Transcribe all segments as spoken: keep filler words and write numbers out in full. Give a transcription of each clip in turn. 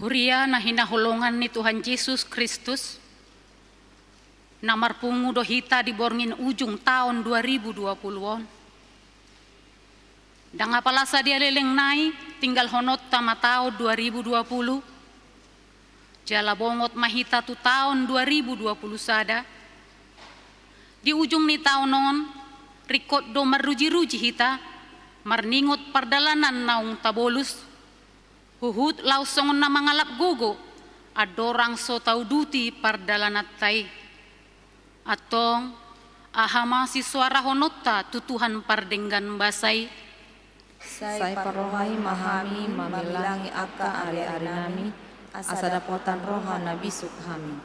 Huria na hinaholongan ni Tuhan Jesus Kristus, na marpungu do hita di borngin ujung taon dua ribu dua puluh on. Ndang apala sadia leleng nai tinggalhononta ma taon dua ribu dua puluh, jala bongot ma hita tu taon dua ribu dua puluh sada. Di ujung ni taon on, ringkot do marrujiruji hita, marningot pardalanan naung tabolus, huhut laos songon na mangalap gogo andorang so tauduti pardalananta i. Antong, aha ma sisoarahononta tu Tuhan pardenggan basa i? Sai parrohai ma hami mamilangi angka ariarinami, asa dapotan roha na bisuk hami.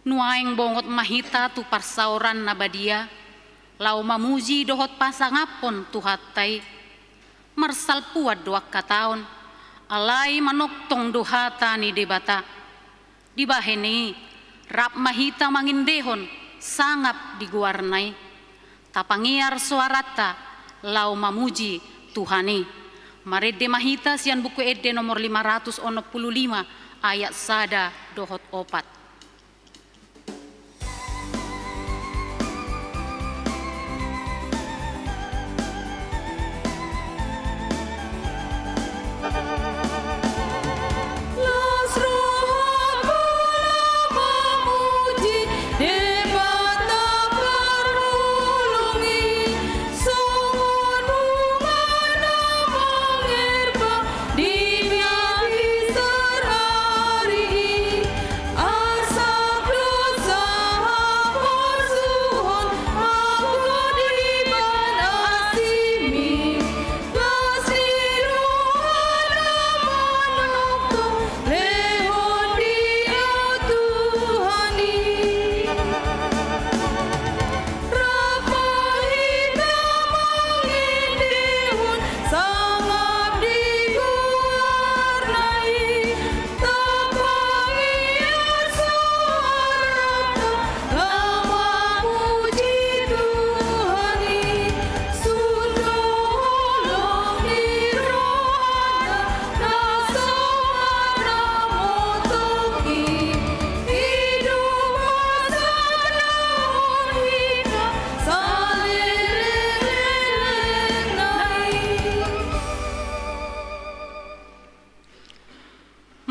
Nuaeng bongot ma hita tu parsaoran na badia, laho mamuji dohot pasangaphon Tuhanta i. Marsalpuan do angka taon, alai manongtong do hata ni Debata. Dibahen i, rap ma hita mangendehon sangap di goarna i. Tapangiar soaranta laho mamuji Tuhan i. Marende ma hita sian Buku Ende nomor lima ratus onom puluh lima, ayat sada dohot opat.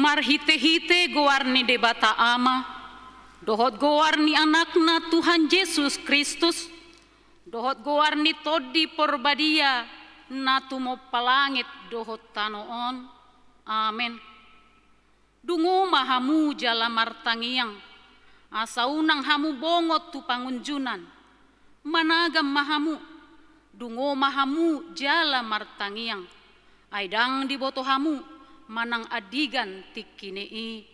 Marhitehite goar ni Debata Ama, dohot goar ni Anakna Tuhan Jesus Kristus, dohot goar ni Tondi Porbadia na tumompa langit dohot tano on. Amen. Dungo ma hamu jala martangiang, asa unang hamu bongot tu pangunjunan. Managam ma hamu, dungo ma hamu jala martangiang. Ai ndang diboto hamu manang andigan tingkina i.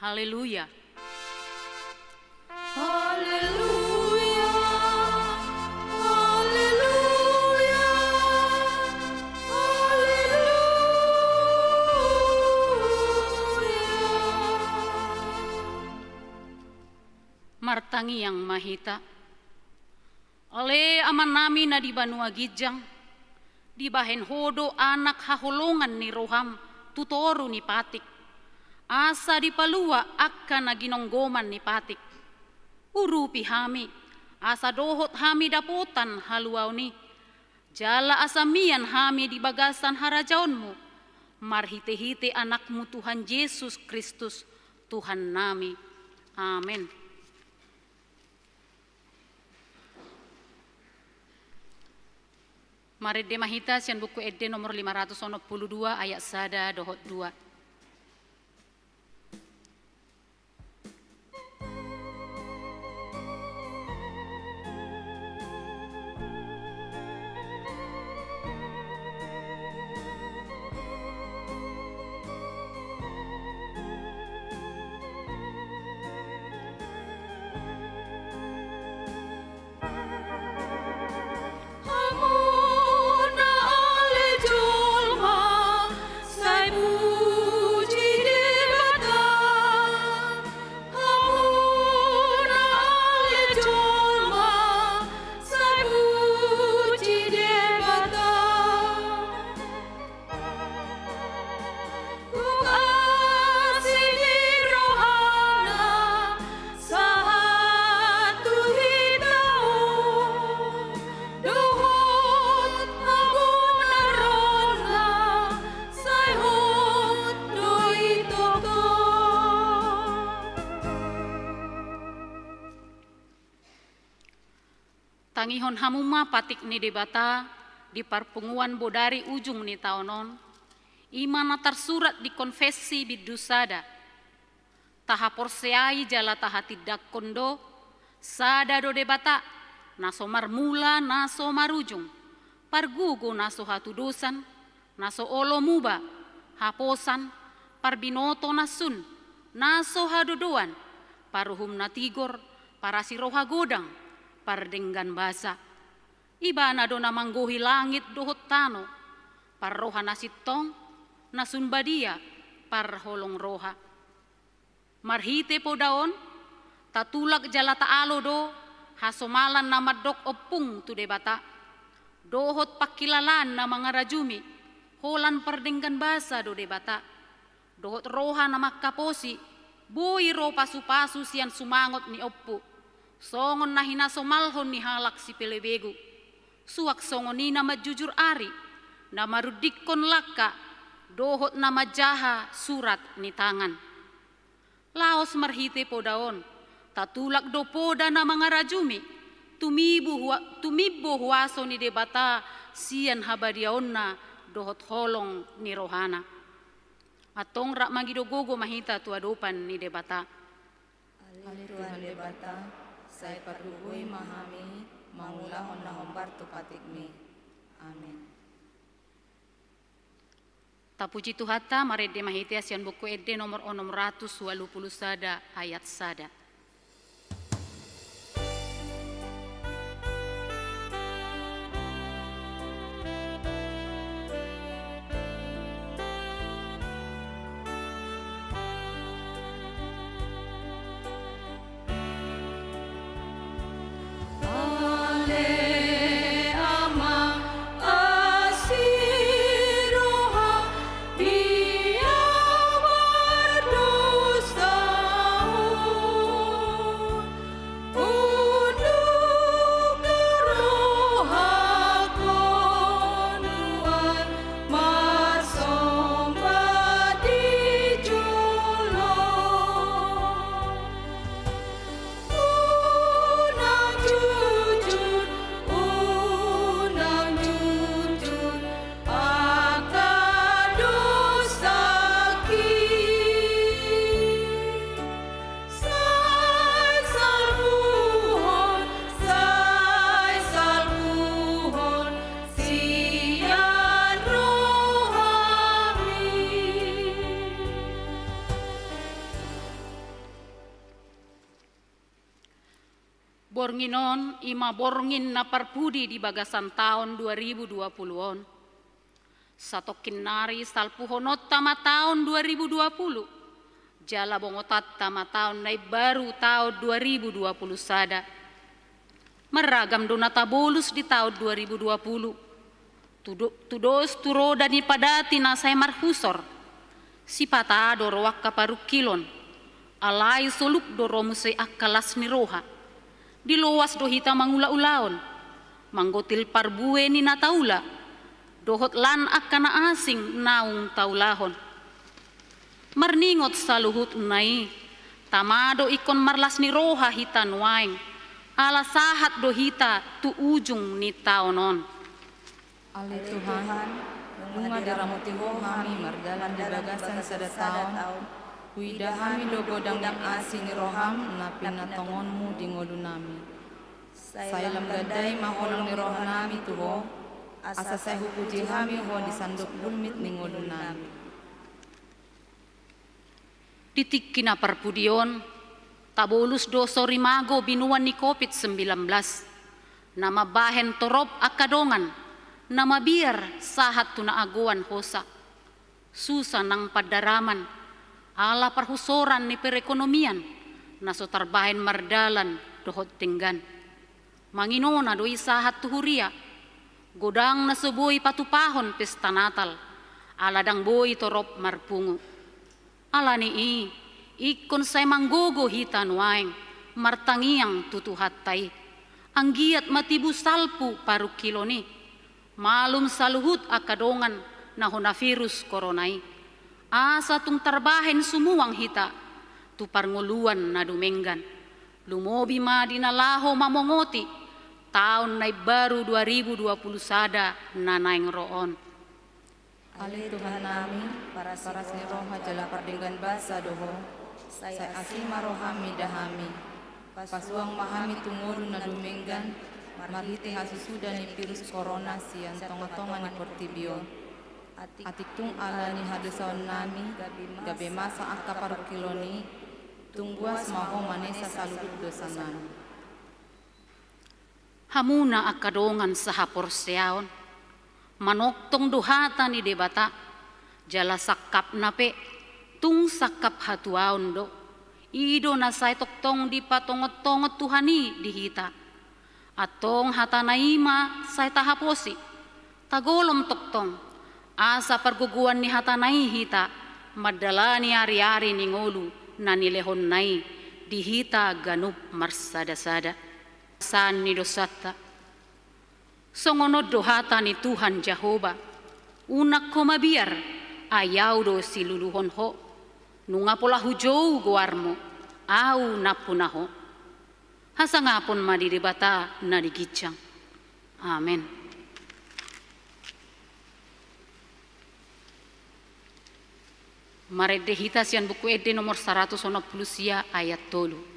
Haleluya. Haleluya. Haleluya. Haleluya. Martangiang ma hita. Ale Amanami na di banua ginjang, dibahen Ho do anak haholongan ni roham tu toru ni patik, asa dipalua angka na ginonggoman ni patik. Urupi hami, asa dohot hami dapotan haluaon i, jala asa mian hami di bagasan harajaonmu, marhitehite Anakmu Tuhan Jesus Kristus, Tuhannami. Amen. Marende ma hita sian Buku Ende nomor lima ratus onom puluh dua, ayat sada dohot dua. Tangihon hamu ma patik ni Debata di parpunguan bodari ujung ni taon on, i ma na tarsurat di Konfessi bindu sada. Tahaporseai jala tahatindangkon do, sada do Debata, na so marmula, na so marujung, pargogo na so hatudosan, na so olo muba, haposan, parbinoto na sun, na so hadodoan, paruhum na tigor, parasi roha godang, pardenggan basa. Ibana do na manggohi langit dohot tano, parroha na sintong, na sun badia, parholong roha. Marhite poda on, tatulak jala taalo do hasomalan na mandok ompung tu Debata, dohot pangkilalaan na mangarajumi, holan pardenggan basa do Debata, dohot roha na mangkaposi, boi ro pasupasu sian sumangot ni ompu, songon na hinasomalhon ni halak sipelebegu, suang songon i na manjujur ari, na marundingkon langka, dohot na manjaha surat ni tangan. Laos marhite poda on, tatulak do poda na mangarajumi, tumibu hua-, tumimbo huaso ni Debata sian habadiaonna dohot holong ni rohana. Antong rap mangido gogo ma hita tu adopan ni Debata. Ale Tuhan Debata, sai pargogoi ma hami mangulahon na hombar tu patikmi. Amin. Tapuji Tuhanta, marende ma hita sian Buku Ende nomor onom ratus ualu pulu sada ayat sada. Borngin on, i ma borngin na parpudi di bagasan taon dua ribu dua pulu on. Satongkin nari salpuhononta ma taon dua ribu dua pulu, jala bongotanta ma taon na imbaru taon dua ribu dua pulu sada. Marragam do na tabolus di taon dua ribu dua pulu. Tudo-, tudos tu roda ni padati na sai marhusor. Sipata do ro angka parungkilon, alai solup do ro muse angka las ni roha. Diloas do hita mangula-ulaon, manggotil parbue ni na taula, dohot lan angka na asing naung taulahon. Marningot saluhutna i, tama do ingkon marlas ni roha hita nuaeng, ala sahat do hita tu ujung ni taon on. Ale Tuhan, nunga diramoti Ho hami mardalan di bagasan sada taon, huida hami do godang ni asi ni roham na pinatongonmu di ngolunami. Sai lam gandai ma holong ni rohanami tu Ho, asa sai hupuji hami Ho di sandok gulmit ni ngolunami. Di tingki na parpudi on, tabolus do sorimago binoan ni covid sembilan belas, na mambahen torop angka dongan, na mabiar sahat tu na agoan hosa. Susa nang pandaraman, ala parhusoran ni perekonomian, na so tarbahen mardalan dohot denggan. Manginona do i sahat tu huria, godang na so boi patupahon pesta Natal, ala ndang boi torop marpungu. Ala ni i, ingkon sai manggogo hita nuaeng, martangiang tu Tuhanta i. Anggiat ma tibu salpu parungkilon i, malum saluhut angka dongan na hona virus korona i. Asa tung tarbahen sumuang hita tu parngoluan na dumenggan. Lumobi ma di na laho mamongoti Taon na imbaru dua ribu dua puluh sada na naeng ro on. Ale Tuhannami, paras ni roha jala pardenggan basa do Ho, sai asi ma rohaM mida hami. Pasuang ma hami tu ngolu na dumenggan, marhite hasusuda ni virus corona sian tongatonga ni portibi on. Atik tung ala ni hadosaonnami, gabe masa angka parungkilon i, tung buas ma Ho manesa saluhut dosanami. Hamuna angka dongan sahaporseaon, manongtong do hata ni Debata, jala sangkapna pe tung sangkap hatuaon do. I do na sai tongtong dipatongontongon Tuhan i di hita. Antong hatana i ma sai tahaposi, tagolom tongtong, asa pargogoan ni hatana i hita mandalani ariari ni ngolu na nilehonna i di hita ganup marsadasada. San ni dosanta. Songon on do hata ni Tuhan Jahowa: Unang ho mabiar, ai Ahu do siluluhon ho. Nunga pola hujou goarmu, Ahu nampuna ho. Hasangapon ma di Debata na di ginjang. Amen. Marende hita sian Buku Ende nomor saratus onom pulu sia, ayat tolu.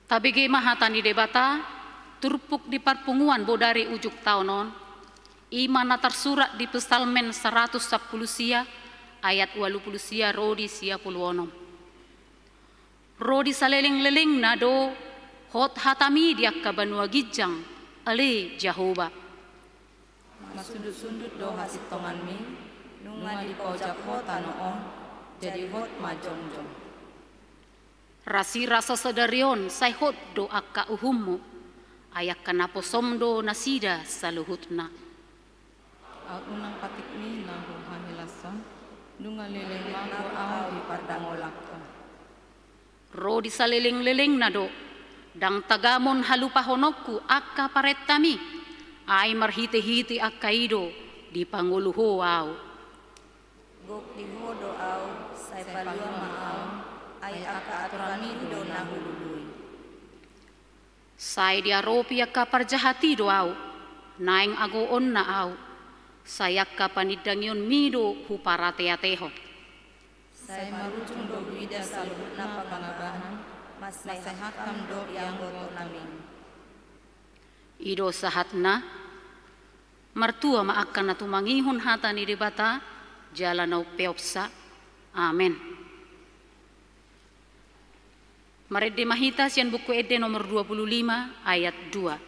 Tabege ma hata ni Debata, turpuk di parpunguan bodari ujung taon on, i ma na tarsurat di Psalmen saratus sampulu sia, ayat ualu pulu sia ro di sia pulu onom. Ro di salelenglelengna do hot hataMi di angka banua ginjang, ale Jahowa. Masundut-sundut do hasintonganMi, nunga dipaojak Ho tano on, jadi hot ma jongjong. Rasirasa sadari on sai hot do angka uhumMu, ai angka naposoM do nasida saluhutna. Aut unang patikMi na huhahilashon, nunga leleng mango ahu di pardangolangkon. Ro di salelenglelengna do, ndang tagamon halupahononku angka parentaMi, ai marhitehite angka i do dipangolu Ho ahu. Gok di Ho do ahu, sai palua ma ahu, ai angka aturanMi do na hulului. Sai diaropi angka parjahat i do ahu, naeng agoonna ahu, sai angka panindangionMi do huparateatehon. Sai marujung do huida saluhutna pangabahan, mansai hantam do ianggo tona. I do sahatna. Martua ma angka na tumangihon hata ni Debata jala na umpeopsa. Amen. Marende ma hita sian Buku Ende nomor dua pulu lima ayat dua.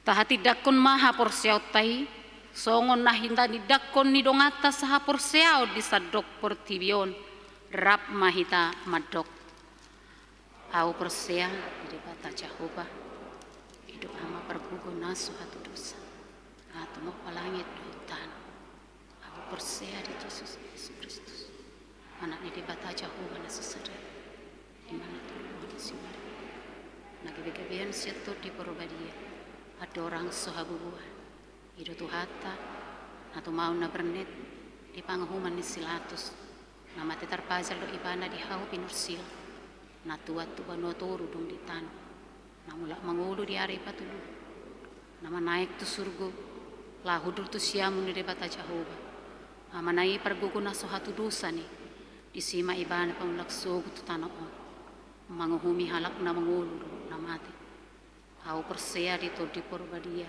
Tahatindangkon ma haporseaonta i, songon na hinatindangkon ni donganta sahaporseaon di sandok portibi on, rap ma hita mandok. Ahu porsea di Debata Jahowa, i do Ama pargogo na so hatudosan, na tumompa langit dohot tano. Ahu porsea di Jesus, Jesus Kristus, Anak ni Debata Jahowa na so sada, i ma na tolu ni si Maria, na gabegabean sian Tondi Porbadia, andorang so habubuhan. I do Tuhanta, na tumaon na bernet di panguhuman ni si Pilatus, na mate tarpajal do ibana di hau pinursil, na tuat tu banua toru dung di tano, na mulak mangolu di ari patolu, na manaek tu surgo, laho hundul tu siamun ni Debata Jahowa, Amana i pargogo na so hatudosan i, disi ma ibana pamulak sogot tu tano on, manguhumi halak na mangolu dohot na mate. Ahu porsea di Tondi Porbadia,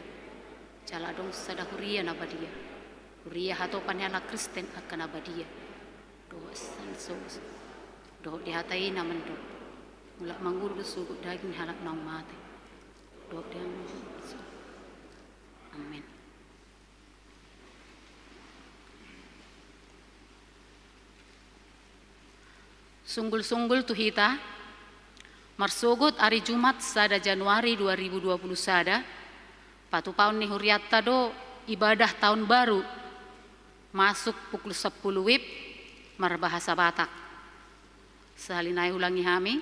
jala adong sada huria na badia, huria hatopan ni halak Kristen angka na badia, dohot sian Jesus, dohot di hata i na mandok, mulak mangolu do sogot daging ni halak naung mate. Dohot di Amen. Sunggul-sunggul tu hita, marsogot ari Jumat sada Januari dua ribu dua puluh sada, patupaon ni hurianta do ibadah taon baru, masuk pukul sampulu WIB marbahasa Batak. Sahali nai ulangi hami,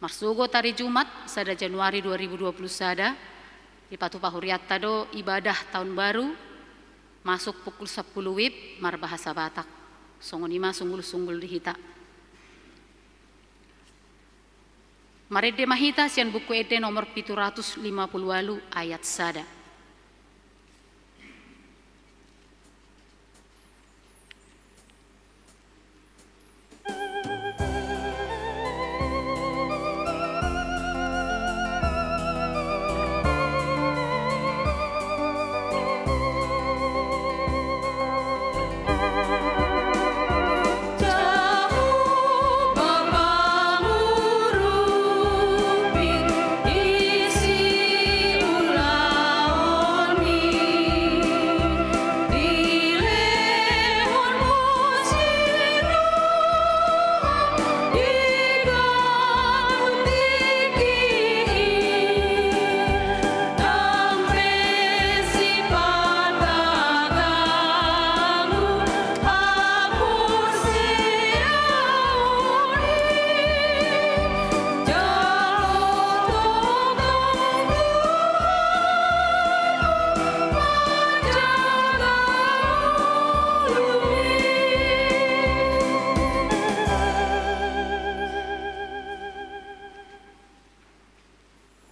marsogot ari Jumat sada Januari dua ribu dua puluh sada, dipatupa hurianta do ibadah taon baru, masuk pukul sampulu WIB marbahasa Batak. Songon i ma sunggul-sunggul di hita. Marende ma hita sian Buku Ende nomor pitu ratus lima puluh ualu ayat sada.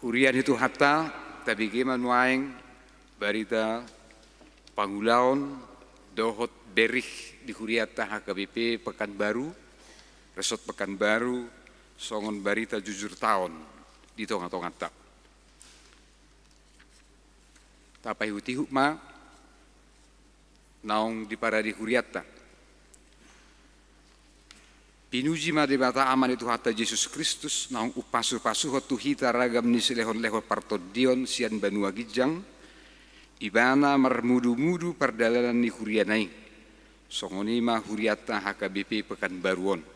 Huria ni Tuhanta, tabege ma nuaeng barita pangulaon dohot berita di hurianta H K B P Pekanbaru, Resort Pekanbaru, songon barita jujur taon di tonga-tonganta. Tapaihut-ihut ma naung diparade hurianta. Pinuji ma Debata Ama ni Tuhanta Jesus Kristus, naung umpasu-pasuhon tu hita ragam ni silehon-lehon partondion sian banua ginjang, Ibana marmudu-mudu pardalanan ni huriana i, songon i ma hurianta H K B P Pekanbaru on.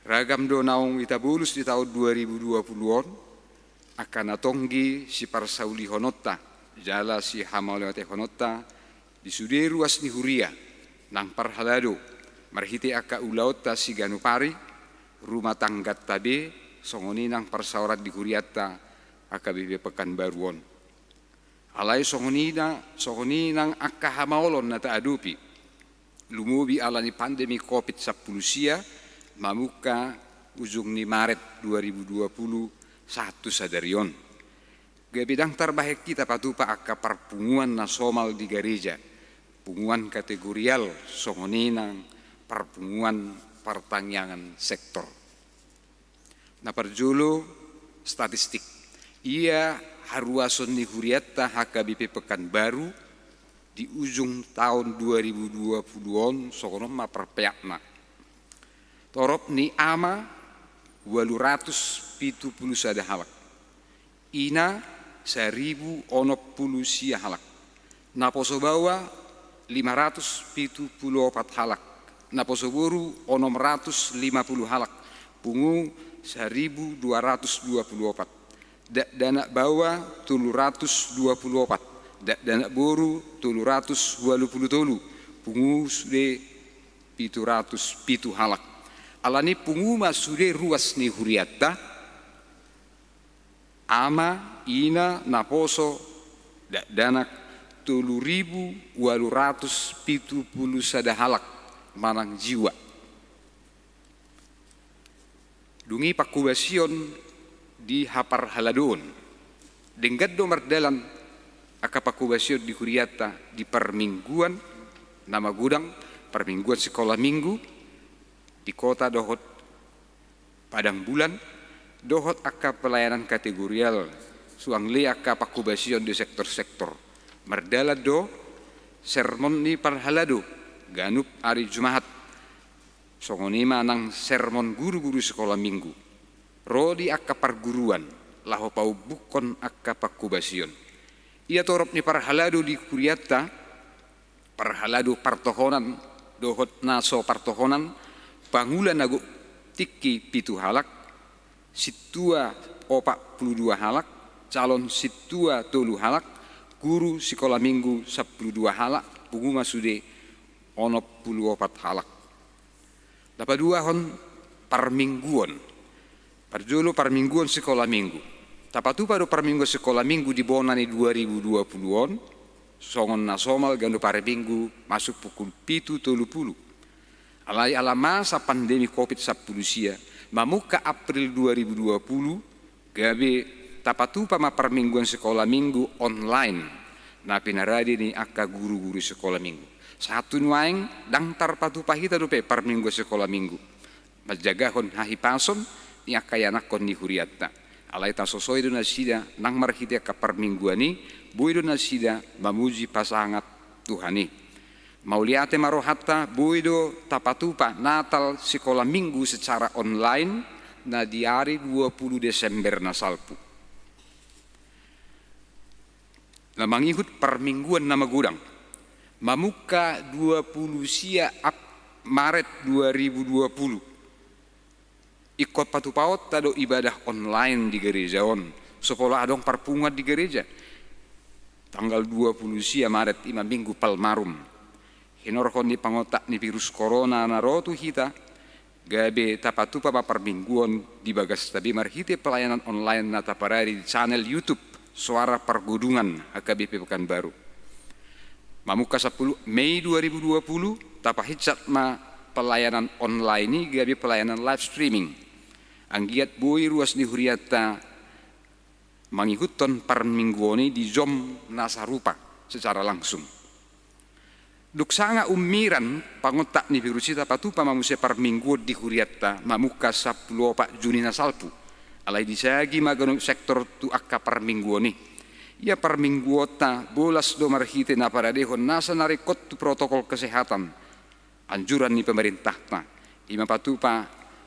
Ragam do naung itabolus di taon dua ribu dua puluh on, angka na tonggi siparsaulihononta jala sihamauliatehononta di sude ruas ni huria nang parhalado, marhite angka ulaonta siganup ari, rumah tangganta be, songon i nang parsaoran di hurianta H K B P Pekanbaru on. Alai songon i na, songon i nang angka hamaolon na taadopi. Lumobi ala ni pandemi Covid sampulu sia, mamungka ujung ni Maret dua ribu dua puluh sahat tu sadari on. Gabe ndang tarbahen hita patupa angka parpunguan na somal di gareja, punguan kategorial, songon i nang parpunguan partangiangan sektor. Na parjolo, statistik. Ia haruason ni hurianta H K B P Pekanbaru di ujung taon dua ribu dua puluh on, songon on ma parpeakna. Torop ni ama, ualu ratus pitu puluh sada halak. Ina, saribu onom pulu sia halak. Naposo baoa lima ratus pitu pulu opat halak. Naposo boru onom ratus lima pulu halak. Pungu saribu dua ratus dua pulu opat. Dakdanak baoa tolu ratus dua pulu opat. Dakdanak boru tolu ratus ualu pulu tolu. Pungu sude pitu ratus pitu halak. Alani pungu ma sude ruas ni hurianta, ama, ina, naposo, dakdanak, tolu ribu ualu ratus pitu pulu sada halak manang jiwa. Dung i pangkobasion di haparhaladoon. Denggan do mardalan angka pangkobasion di hurianta di parmingguan na magodang, parmingguan sikola minggu di kota dohot padang bulan, dohot angka pelayanan kategorial, suang le angka pangkobasion di sektor-sektor. Mardalan do sermon ni parhalado ganup ari Jumahat. Songon i ma nang sermon guru-guru sikola minggu ro di angka parguruan laho paumbukkon angka pangkobasion. Ia torop ni parhalado di hurianta, parhalado partohonan dohot na so partohonan, pangula na gok tingki pitu halak, sintua opat pulu dua halak, calon sintua tolu halak, guru sikola minggu sampulu dua halak, pungu ma sude onom pulu opat halak. Na paduahon, parmingguon. Parjolo parmingguon sikola minggu. Tapatupa do parmingguon sikola minggu di bona ni dua ribu dua pulu on, songon na somal ganup ari Minggu masuk pukul pitu tolu pulu. Alai ala masa pandemi covid sampulu sia, mamungka April dua ribu dua pulu, gabe tapatupa ma parmingguon sikola minggu online na pinarade ni angka guru-guru sikola minggu. Sahat tu nuaeng ndang tarpatupa hita dope parmingguon sikola minggu manjagahon hahipason ni angka ianakhon ni hurianta. Alai tasosoi do nasida nang marhite angka parmingguon i, boi do nasida mamuji pasangap Tuhan i. Mauliate ma rohanta, boi do tapatupa Natal sikola minggu secara online na di ari dua pulu Desember na salpu. Na mangihut parmingguon na magodang, mamungka dua pulu sia Ap-, Maret dua ribu dua pulu. Ingkon patupaonta do ibadah online di gareja on, so pola adong parpunguan di gareja. Tanggal dua pulu sia Maret i ma Minggu Palmarum. Hinorhon ni pangontak ni virus corona na ro tu hita, gabe tapatupa ma parmingguon di bagasta be marhite pelayanan online na taparade di channel YouTube Suara Pargodungan H K B P Pekanbaru. Mamungka sampulu Mei dua ribu dua pulu, tapahinsat ma pelayanan online i gabe pelayanan live streaming. Anggiat boi ruas ni hurianta mangihuthon parmingguon i di Zoom na sarupa secara langsung. Dung sanga ummiran pangontak ni virus i, tapatupa ma muse parmingguon di hurianta mamungka sampulu opat Juni na salpu. Alai disagi ma ganup sektor tu angka parmingguon i. Ia parmingguonta bolas do marhite na paradehon nasa na ringkot tu protokol kesehatan, anjuran ni pemerintahta. I ma patupa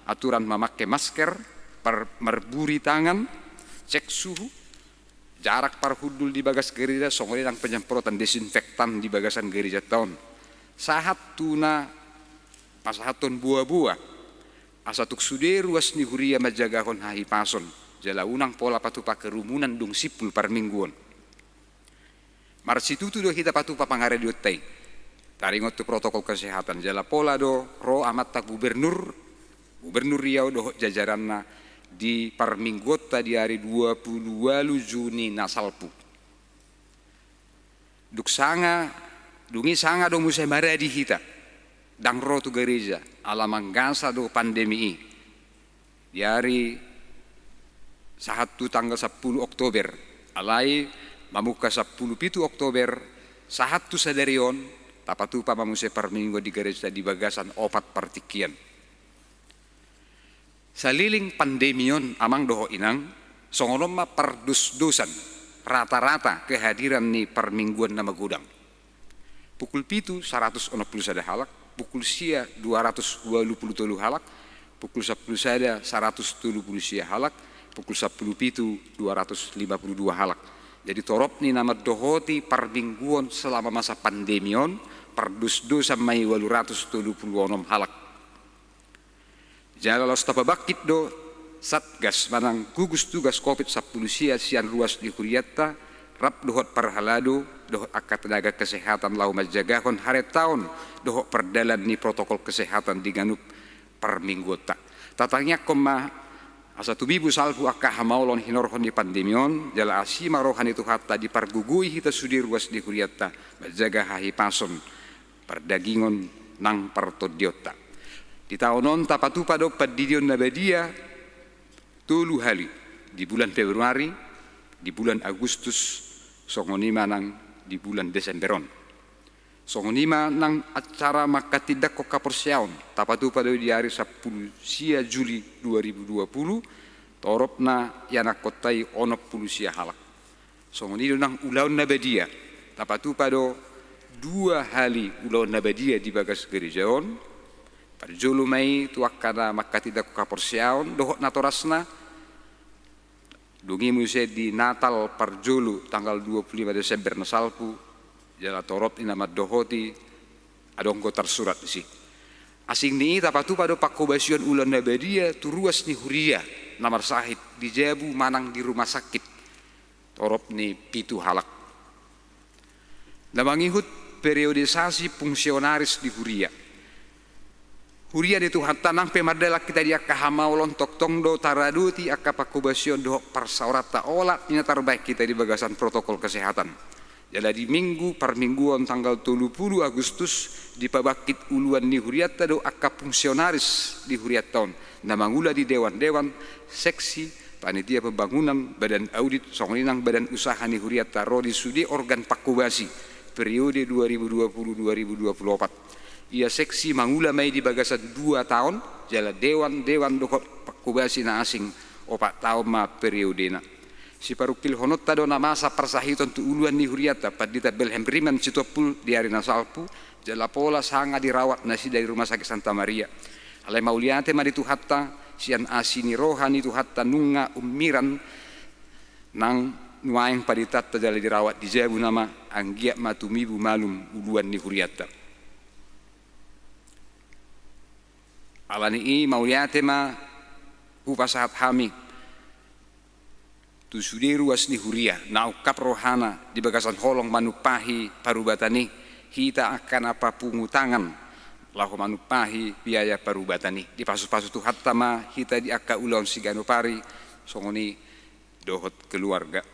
aturan mamake masker, par-, marburi tangan, cek suhu, jarak parhundul di bagas gareja, songon i nang penyemprotan desinfektan di bagasan garejanta on. Sahat tu na pasahathon boaboa, asa tung sude ruas ni huria manjagahon hahipason, jala unang pola patupa kerumunan dung simpul parmingguon. Marsitutu do hita patupa pangaradeonta i taringot tu protokol kesehatan, jala pola do ro amanta gubernur, Gubernur Riau dohot jajaranna di parmingguonta di ari dua pulu ualu Juni na salpu. Dung sanga, dung i sanga do muse maradi hita, ndang ro tu gareja, ala manggasa do pandemi i. Di ari sahat tu tanggal sampulu Oktober, alai mamungka sampulu pitu Oktober, sahat tu sadari on, tapatupa ma muse parmingguon di gareja di bagasan opat partingkian. Saleleng pandemi on, amang dohot inang, songon on ma pardosdosan rata-rata kehadiran ni parmingguon na magodang. Pukul pitu, saratus onom pulu sada halak, pukul sia, dua ratus ualu pulu tolu halak, pukul sampulu sada, saratus tolu pulu sia halak, pukul sampulu pitu, dua ratus lima pulu dua halak. Jadi torop ni na mandohoti parmingguon selama masa pandemi on, pardosdosan ma i ualu ratus tolu pulu onom halak. Jala laos tapabangkit do satgas manang gugus tugas covid sampulu sia sian ruas ni hurianta, rap dohot parhalado dohot angka tenaga kesehatan laho manjagahon harentaon dohot pardalan ni protokol kesehatan di ganup parmingguonta. Tatangiangkon ma asa tumibu salpu angka hamaolon hinorhon ni pandemi on, jala asi ma roha ni Tuhanta dipargogoi hita sude ruas ni hurianta manjaga hahipason pardagingon nang partondionta. Di taon on tapatupa do pandidion na badia tolu hali, di bulan Februari, di bulan Agustus, songon i ma nang di bulan Desember on. Songon i ma nang acara manghatindanghon haporseaon, tapatupa do di ari sampulu sia Juli dua ribu dua pulu, toropna ianakkonta i onom pulu sia halak. Songon i do nang ulaon na badia, tapatupa do dua hali ulaon na badia di bagas gareja on, parjolo ma i tu angka na manghatindanghon haporseaon dohot natorasna, dung i muse di Natal parjolo tanggal dua pulu lima Desember na salpu, jala torop ni na mandohoti adong do tarsurat disi. Asing ni i tapatupa do panghobasion ulaon na badia tu ruas ni huria na marsahit di jabu manang di rumah sakit, torop ni pitu halak. Na mangihut periodisasi fungsionaris di huria. Huria ni Tuhanta, nang pe mardalan hita di angka hamaolon, tongtong do taradoti angka panghobasion dohot parsaoranta olat ni na tarbaen hita di bagasan protokol kesehatan. Jala di minggu parmingguon tanggal tolu pulu Agustus dipabangkit uluan ni hurianta do angka fungsionaris di hurianta on, na mangula di dewan-dewan, seksi, panitia pembangunan, badan audit, songon i nang badan usaha ni hurianta ro di sude organ panghobasi periode dua ribu dua pulu dua ribu dua pulu opat. Ia seksi mangula ma i di bagasan dua taon, jala dewan-dewan dohot panghobasi na asing opat taon ma periodena. Siparungkilhononta do na masa parsahiton tu uluan ni hurianta Pandita Belhem Riman Sitompul di ari na salpu, jala pola sanga dirawat nasida di Rumah Sakit Santa Maria. Alai mauliate ma di Tuhanta, sian asi ni roha ni Tuhanta nunga ummiran nang nuaeng panditanta jala dirawat di jabu nama, anggiat ma tumibu malum uluan ni hurianta. Alani i mauliate ma hupasahat hami tu sude ruas ni huria na ungkap rohana di bagasan holong manumpahi parubatan i, hita angka na papungu tangan laho manumpahi biaya parubatan i. Dipasupasu Tuhanta ma hita di angka ulaon siganup ari, songon i dohot keluarga.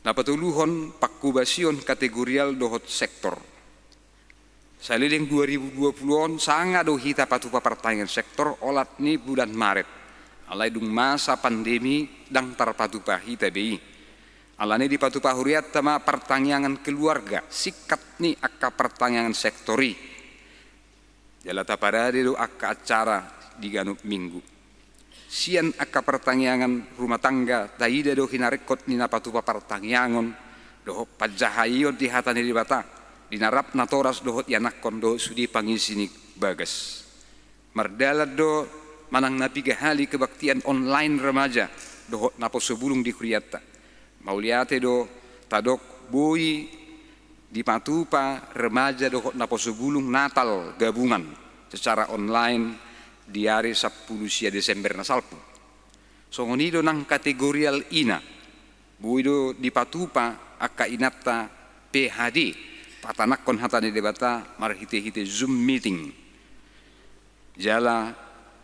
Na patoluhon, panghobasion kategorial dohot sektor. Saleleng dua ribu dua pulu on sanga do hita patupa partangiangan sektor olat ni bulan Maret. Alai dung masa pandemi ndang tarpatupa hita be i. Alani i dipatupa hurianta ma partangiangan keluarga, singkat ni angka partangiangan sektor i. Jala taparade do angka acara di ganup minggu. Sian angka partangiangan rumah tangga taida do hinaringkot ni na patupa partangiangan dohot panjahaion di hata ni Debata di na rap natoras dohot ianakhon dohot sude pangisi ni bagas. Mardalan do manang na piga hali kebaktian online remaja dohot naposo bulung di hurianta. Mauliate do tadok boi dipatupa remaja dohot naposo bulung Natal gabungan secara online di ari sampulu sia Desember na salpu. Songon i do nang kategorial ina, boi do dipatupa angka inanta P H D, patanakhon hata ni Debata marhite-hite Zoom meeting. Jala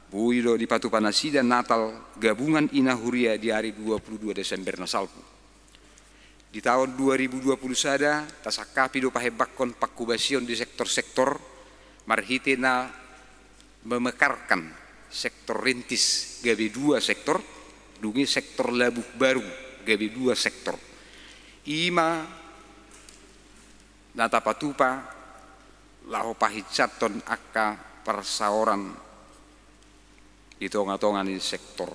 boi do dipatupa nasida Natal gabungan ina huria di ari dua pulu dua Desember na salpu. Di taon dua ribu dua pulu sada tasangkapi do pahembangkon panghobasion di sektor-sektor marhite na memekarkan sektor rintis gabe dua sektor, dung i sektor labuh baru gabe dua sektor. I ma na tapatupa laho pahinsathon angka parsaoran di tonga-tonga ni sektor.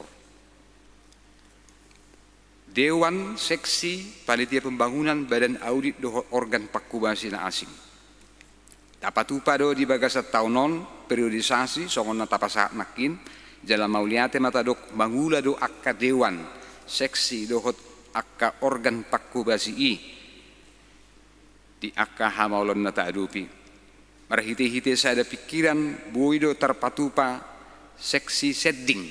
Dewan, seksi, panitia pembangunan, badan audit dohot organ panghobasi na asing. Tapatupa do di bagasan taon on periodisasi songon na tapasahat nangkin, jala mauliate ma tadok mangula do angka dewan, seksi dohot angka organ pangkobasi i di angka hamaolon na taadopi. Marhitehite sada pingkiran boi do tarpatupa seksi sending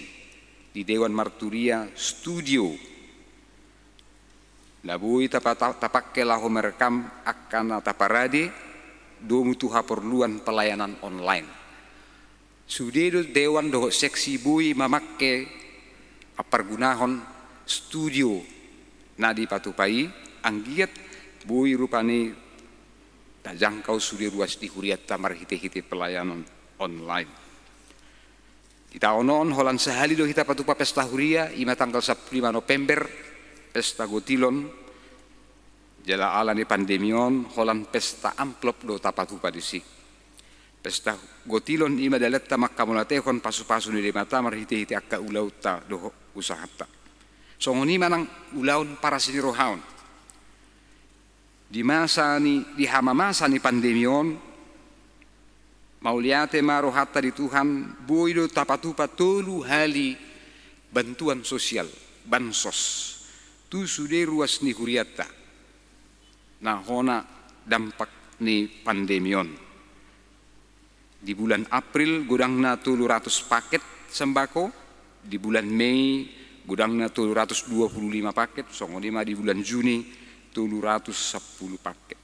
di Dewan Marturia studio na boi tapa-, tapangke laho merekam angka na taparade domu tu haporluan pelayanan online. Sude do dewan dohot seksi boi mamangke ampargunahon studio na dipatupa i, anggiat boi rupani tajangkau sude ruas ni hurianta marhitehite pelayanan online. Di taon on holan sahali do hita patupa pesta huria, i ma tanggal sampulu lima November, pesta gotilon, jala ala ni pandemi on holan pesta amplop do tapatupa disi. Pesta gotilon i ma dalanta manghamauliatehon pasupasu ni Debata marhitehite angka ulaonta dohot usahanta. Songon i ma nang ulaon parasinirohaon. Di masa ni, di hamamasa ni pandemi on, mauliate ma rohanta di Tuhan, boi do tapatupa tolu hali bantuan sosial, bansos, tu sude ruas ni hurianta na hona dampak ni pandemi on. Di bulan April godangna tolu ratus paket sembako, di bulan Mei godangna tolu ratus dua puluh lima paket, songon i ma di bulan Juni tolu ratus sampulu paket.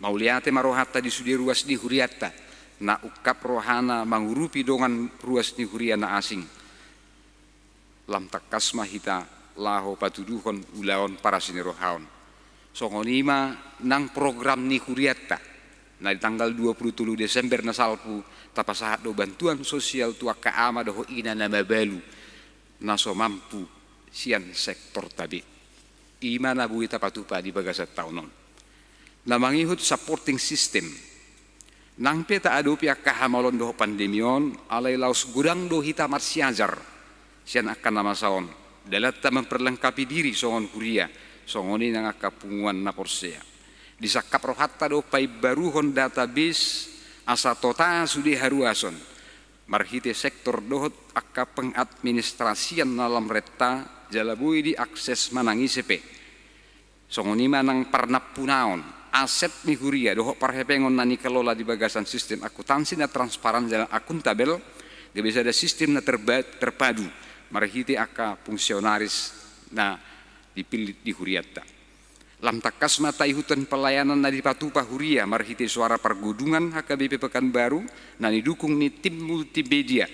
Mauliate ma rohanta di sude ruas ni hurianta na ungkap rohana mangurupi dongan ruas ni huria na asing. Lam tangkas ma hita laho patuduhon ulaon parasinirohaon. Songon i ma nang program ni hurianta na di tanggal dua puluh tolu Desember na salpu tapasahat do bantuan sosial tu angka ama dohot ina na mabalu na so mampu sian sektorta be. I ma na boi tapatupa di bagasan taon on. Na mangihut supporting system. Nang pe taadopi angka hamaolon dohot pandemi on, alai laos godang do hita marsiajar sian angka na masa on. Dalanta memperlengkapi diri songon huria, songon i nang angka punguan na porsea. Disangkap rohanta do paimbaruhon database asa tota sude haruason marhite sektor dohot angka pengadministrasian na lam renta, jala boi diakses manang ise pe. Songon i ma nang parnampunaon aset ni huria dohot parhepengon na nikelola di bagasan sistem akuntansi na transparan jala akuntabel, gabe sada sistem na terba-, terpadu marhite angka fungsionaris na dipillit di hurianta. Lam tangkas ma taihuthon pelayanan na dipatupa huria marhite Suara Pargodungan H K B P Pekanbaru na nidukung ni tim multimedia.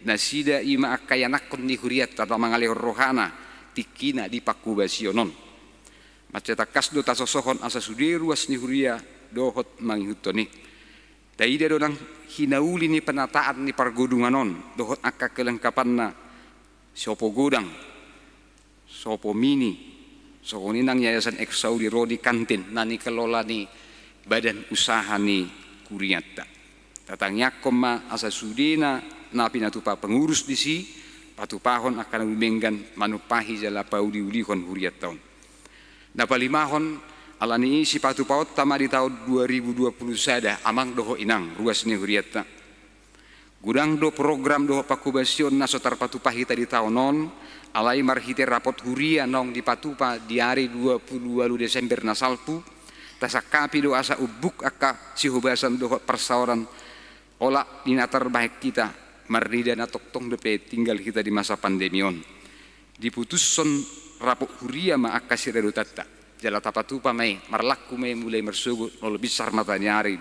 Nasida i ma angka ianakhon ni hurianta na mangalehon rohana tingkina di pangkobasion on. Mansai tangkas do tasosohon asa sude ruas ni huria dohot mangihuthon i. Taida do nang hinauli ni penataan ni pargodungan on dohot angka kelengkapanna, sopo godang, sopo mini, songon i nang Yayasan Eksaudi ro di kantin na nikelola ni badan usaha ni hurianta. Tatangiangkon ma asa sudena na pinatupa pengurus disi patupahon angka na dumenggan manumpahi jala pauliulihon hurianta on. Na palimahon, ala ni i sipatupaonta ma di taon dua ribu dua puluh sada, amang dohot inang, ruas ni hurianta. Godang do program dohot pangkobasion na so tarpatupa hita di taon on, alai marhite rapot huria naung dipatupa di ari dua puluh ualu Desember na salpu, tasangkapi do asa umbuk angka sihobasan dohot parsaoran olat ni na tarbahen hita, marnida na tongtong dope tinggal hita di masa pandemi on. Diputushon rapot huria ma angka siradotanta, jala tapatupa ma i, marlaku ma i mulai marsogot molo binsar mata ni ari,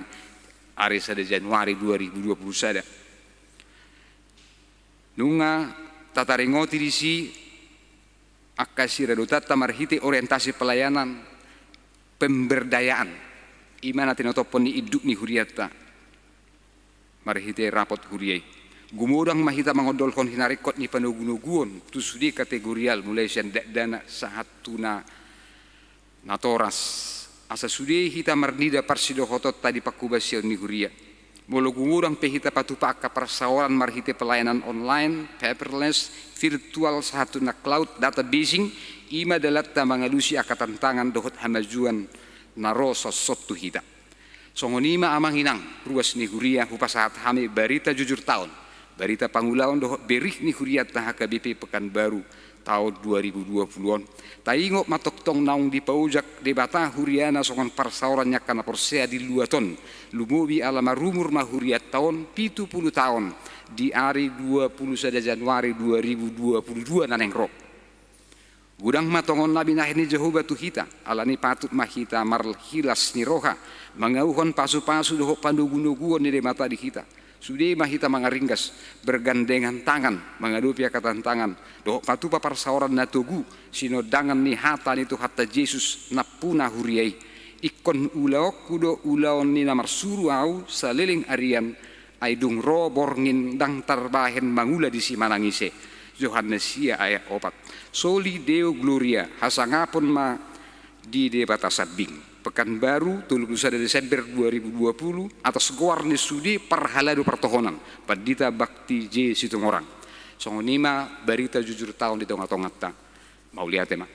ari sada Januari dua ribu dua puluh sada. Nunga tataringoti disi angka siradotanta marhite orientasi pelayanan pemberdayaan, i ma na tinotophon ni induk ni hurianta marhite rapot huria i. Gumodang ma hita mangondolhon hinaringkot ni panogunoguon tu sude kategorial, mulai sian dakdanak sahat tu na natoras, asa sude hita marnida parsidohotonta di pangkobasion ni huria. Molo gumodang pe hita patupa angka parsaoran marhite pelayanan online, paperless, virtual sahat tu na cloud databasing, i ma dalanta mangalusi angka tantangan dohot hamajuon na ro songon on tu hita. Songon i ma amang inang, ruas ni huria, hupasahat hami barita jujur taon Barita pangulaon dohot berih ni hurianta H K B P Pekanbaru taon dua ribu dua puluh on. Taingot ma tongtong naung dipaojak Debata huriana songon parsaoran ni angka na porsea di luat on. Lumobi ala marumur ma hurianta on pitu pulu taon di ari dua pulu sada Januari dua ribu dua pulu dua na naeng ro. Godang ma tongon na binahen ni Jahowa tu hita, alani patut ma hita marhilas ni roha, mangauhon pasupasu dohot panogunoguon ni Debata di hita. Sude ma hita mangaringgas, bergandengan tangan, mangadopi angka tantangan, dohot patupa parsaoran na togu, sinondangan ni hata ni Tuhanta Jesus, nampuna huria i. Ingkon ulaonku do ulaon ni na marsuru ahu saleleng arian, ai dung ro borngin ndang tarbahen mangula disi manang ise. Johannes sia ayat opat. Soli Deo Gloria, hasangapon ma di Debata sambing. Pekanbaru, tolu pulu sada Desember dua ribu dua pulu, atas goar ni sude parhalado partohonan, pandita bakti J Situmorang. Songon i ma barita jujur taon di tongatonganta. Mauliate ma.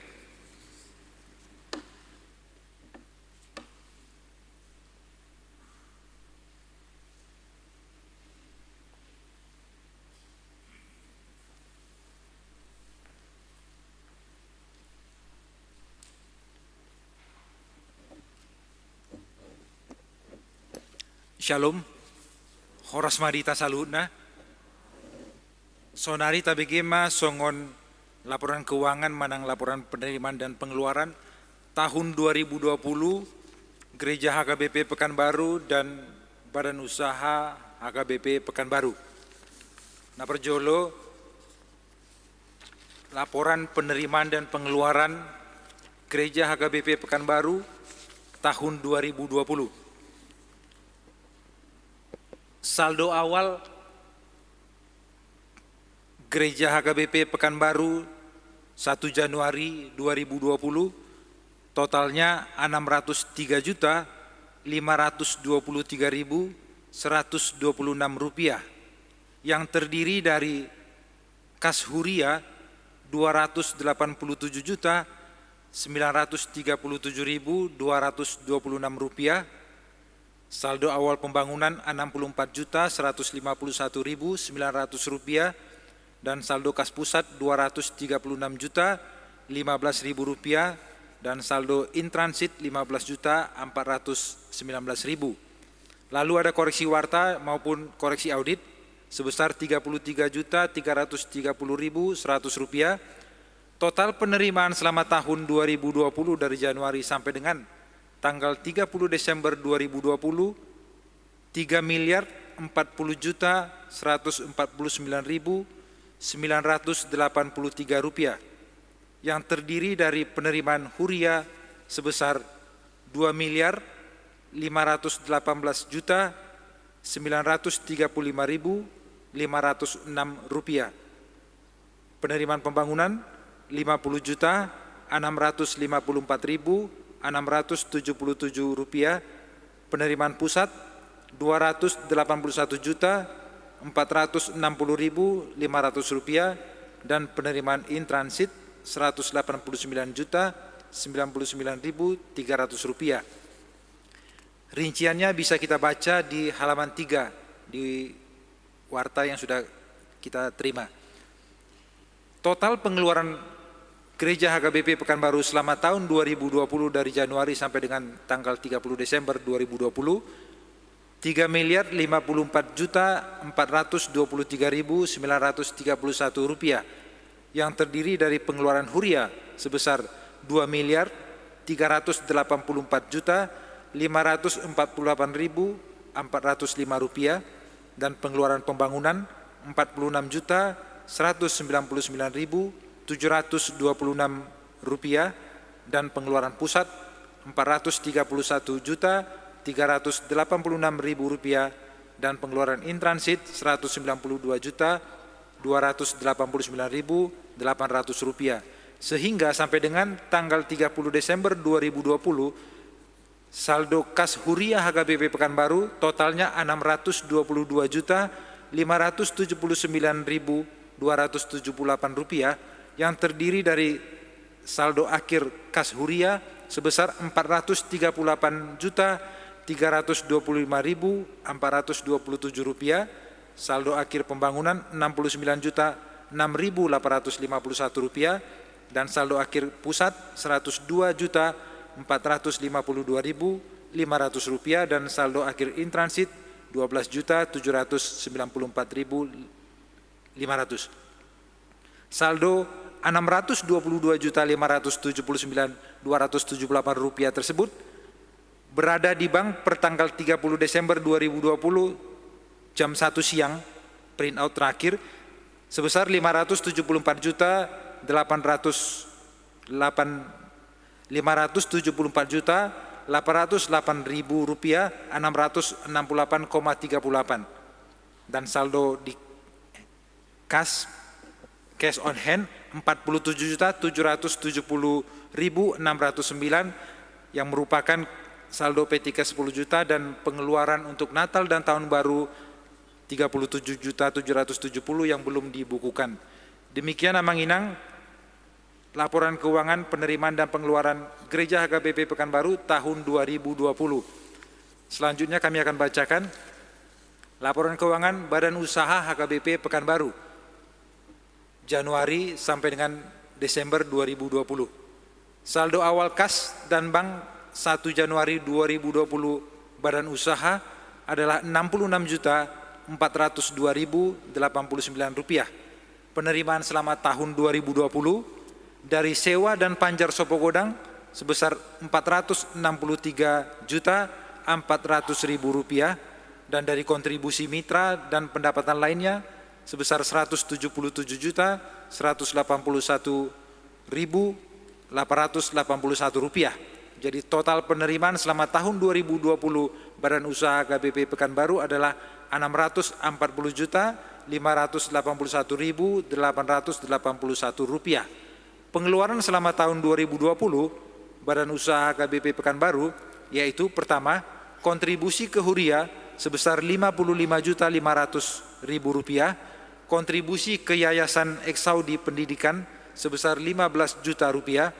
Syalom. Horas ma di hita saluhutna. Saonari tabege ma songon laporan keuangan manang laporan penerimaan dan pengeluaran tahun dua ribu dua puluh Gereja H K B P Pekanbaru dan Badan Usaha H K B P Pekanbaru. Na parjolo, laporan penerimaan dan pengeluaran Gereja H K B P Pekanbaru tahun dua ribu dua puluh. Saldo awal Gereja H K B P Pekanbaru satu Januari dua ribu dua puluh, totalnya enam ratus tiga juta lima ratus dua puluh tiga ribu seratus dua puluh enam rupiah, yang terdiri dari kas huria dua ratus delapan puluh tujuh juta sembilan ratus tiga puluh tujuh ribu dua ratus dua puluh enam rupiah, saldo awal pembangunan enam puluh empat juta seratus lima puluh satu ribu sembilan ratus rupiah, dan saldo kas pusat dua ratus tiga puluh enam juta lima belas ribu rupiah, dan saldo in transit lima belas juta empat ratus sembilan belas ribu. Lalu ada koreksi warta maupun koreksi audit sebesar tiga puluh tiga juta tiga ratus tiga puluh ribu seratus rupiah. Total penerimaan selama tahun dua ribu dua puluh dari Januari sampai dengan tanggal tiga puluh Desember dua ribu dua puluh, tiga miliar empat puluh juta seratus empat puluh sembilan ribu sembilan ratus delapan puluh tiga rupiah, yang terdiri dari penerimaan huria sebesar dua miliar lima ratus delapan belas juta sembilan ratus tiga puluh lima ribu lima ratus enam rupiah. Penerimaan pembangunan lima puluh juta enam ratus lima puluh empat ribu enam ratus tujuh puluh tujuh rupiah, penerimaan pusat dua ratus delapan puluh satu juta empat ratus enam puluh ribu lima ratus rupiah, dan penerimaan in transit seratus delapan puluh sembilan juta sembilan puluh sembilan ribu tiga ratus rupiah. Rinciannya bisa kita baca di halaman tiga di warta yang sudah kita terima. Total pengeluaran Gereja H K B P Pekanbaru selama tahun dua ribu dua puluh dari Januari sampai dengan tanggal tiga puluh Desember dua ribu dua puluh, tiga miliar lima puluh empat juta empat ratus dua puluh tiga ribu sembilan ratus tiga puluh satu rupiah, yang terdiri dari pengeluaran huria sebesar dua miliar tiga ratus delapan puluh empat juta lima ratus empat puluh delapan ribu empat ratus lima rupiah, dan pengeluaran pembangunan empat puluh enam juta seratus sembilan puluh sembilan ribu tujuh ratus dua puluh enam rupiah, dan pengeluaran pusat empat ratus tiga puluh satu juta tiga ratus delapan puluh enam ribu rupiah, dan pengeluaran in transit seratus sembilan puluh dua juta dua ratus delapan puluh sembilan ribu delapan ratus rupiah. Sehingga sampai dengan tanggal tiga puluh Desember dua ribu dua puluh, saldo kas huria H K B P Pekanbaru totalnya enam ratus dua puluh dua juta lima ratus tujuh puluh sembilan ribu dua ratus tujuh puluh delapan rupiah, yang terdiri dari saldo akhir kas huria sebesar empat ratus tiga puluh delapan juta tiga ratus dua puluh lima ribu empat ratus dua puluh tujuh rupiah, Saldo akhir pembangunan enam puluh sembilan juta enam ribu delapan ratus lima puluh satu rupiah, dan saldo akhir pusat seratus dua juta empat ratus lima puluh dua ribu lima ratus rupiah, dan saldo akhir in transit dua belas juta tujuh ratus sembilan puluh empat ribu lima ratus. Saldo enam ratus dua puluh dua juta lima ratus tujuh puluh sembilan dua ratus tujuh puluh delapan rupiah tersebut berada di bank per tanggal tiga puluh Desember dua ribu dua puluh jam satu siang, print out terakhir, sebesar lima ratus tujuh puluh empat juta delapan ratus delapan, lima ratus tujuh puluh empat juta delapan ratus delapan ribu rupiah enam ratus enam puluh delapan koma tiga puluh delapan. Dan saldo di kas, cash on hand, empat puluh tujuh juta tujuh ratus tujuh puluh ribu enam ratus sembilan, yang merupakan saldo P tiga sepuluh juta dan pengeluaran untuk Natal dan Tahun Baru tiga puluh tujuh juta tujuh ratus tujuh puluh yang belum dibukukan. Demikian, Amang Inang, laporan keuangan penerimaan dan pengeluaran Gereja H K B P Pekanbaru tahun dua ribu dua puluh. Selanjutnya kami akan bacakan laporan keuangan Badan Usaha H K B P Pekanbaru, Januari sampai dengan Desember dua ribu dua puluh. Saldo awal kas dan bank satu Januari dua ribu dua puluh Badan Usaha adalah enam puluh enam juta empat ratus dua ribu delapan puluh sembilan rupiah. Penerimaan selama tahun dua ribu dua puluh dari sewa dan panjar sopo godang sebesar empat ratus enam puluh tiga juta empat ratus ribu rupiah, dan dari kontribusi mitra dan pendapatan lainnya sebesar seratus tujuh puluh tujuh juta seratus delapan puluh satu ribu delapan ratus delapan puluh satu rupiah. Jadi, total penerimaan selama tahun dua ribu dua puluh Badan Usaha H K B P Pekanbaru adalah enam ratus empat puluh juta lima ratus delapan puluh satu ribu delapan ratus delapan puluh satu rupiah. Pengeluaran selama tahun dua ribu dua puluh Badan Usaha H K B P Pekanbaru yaitu: pertama, kontribusi ke huria sebesar lima puluh lima juta lima ratus ribu rupiah, kontribusi ke Yayasan Eksaudi Pendidikan sebesar lima belas juta rupiah,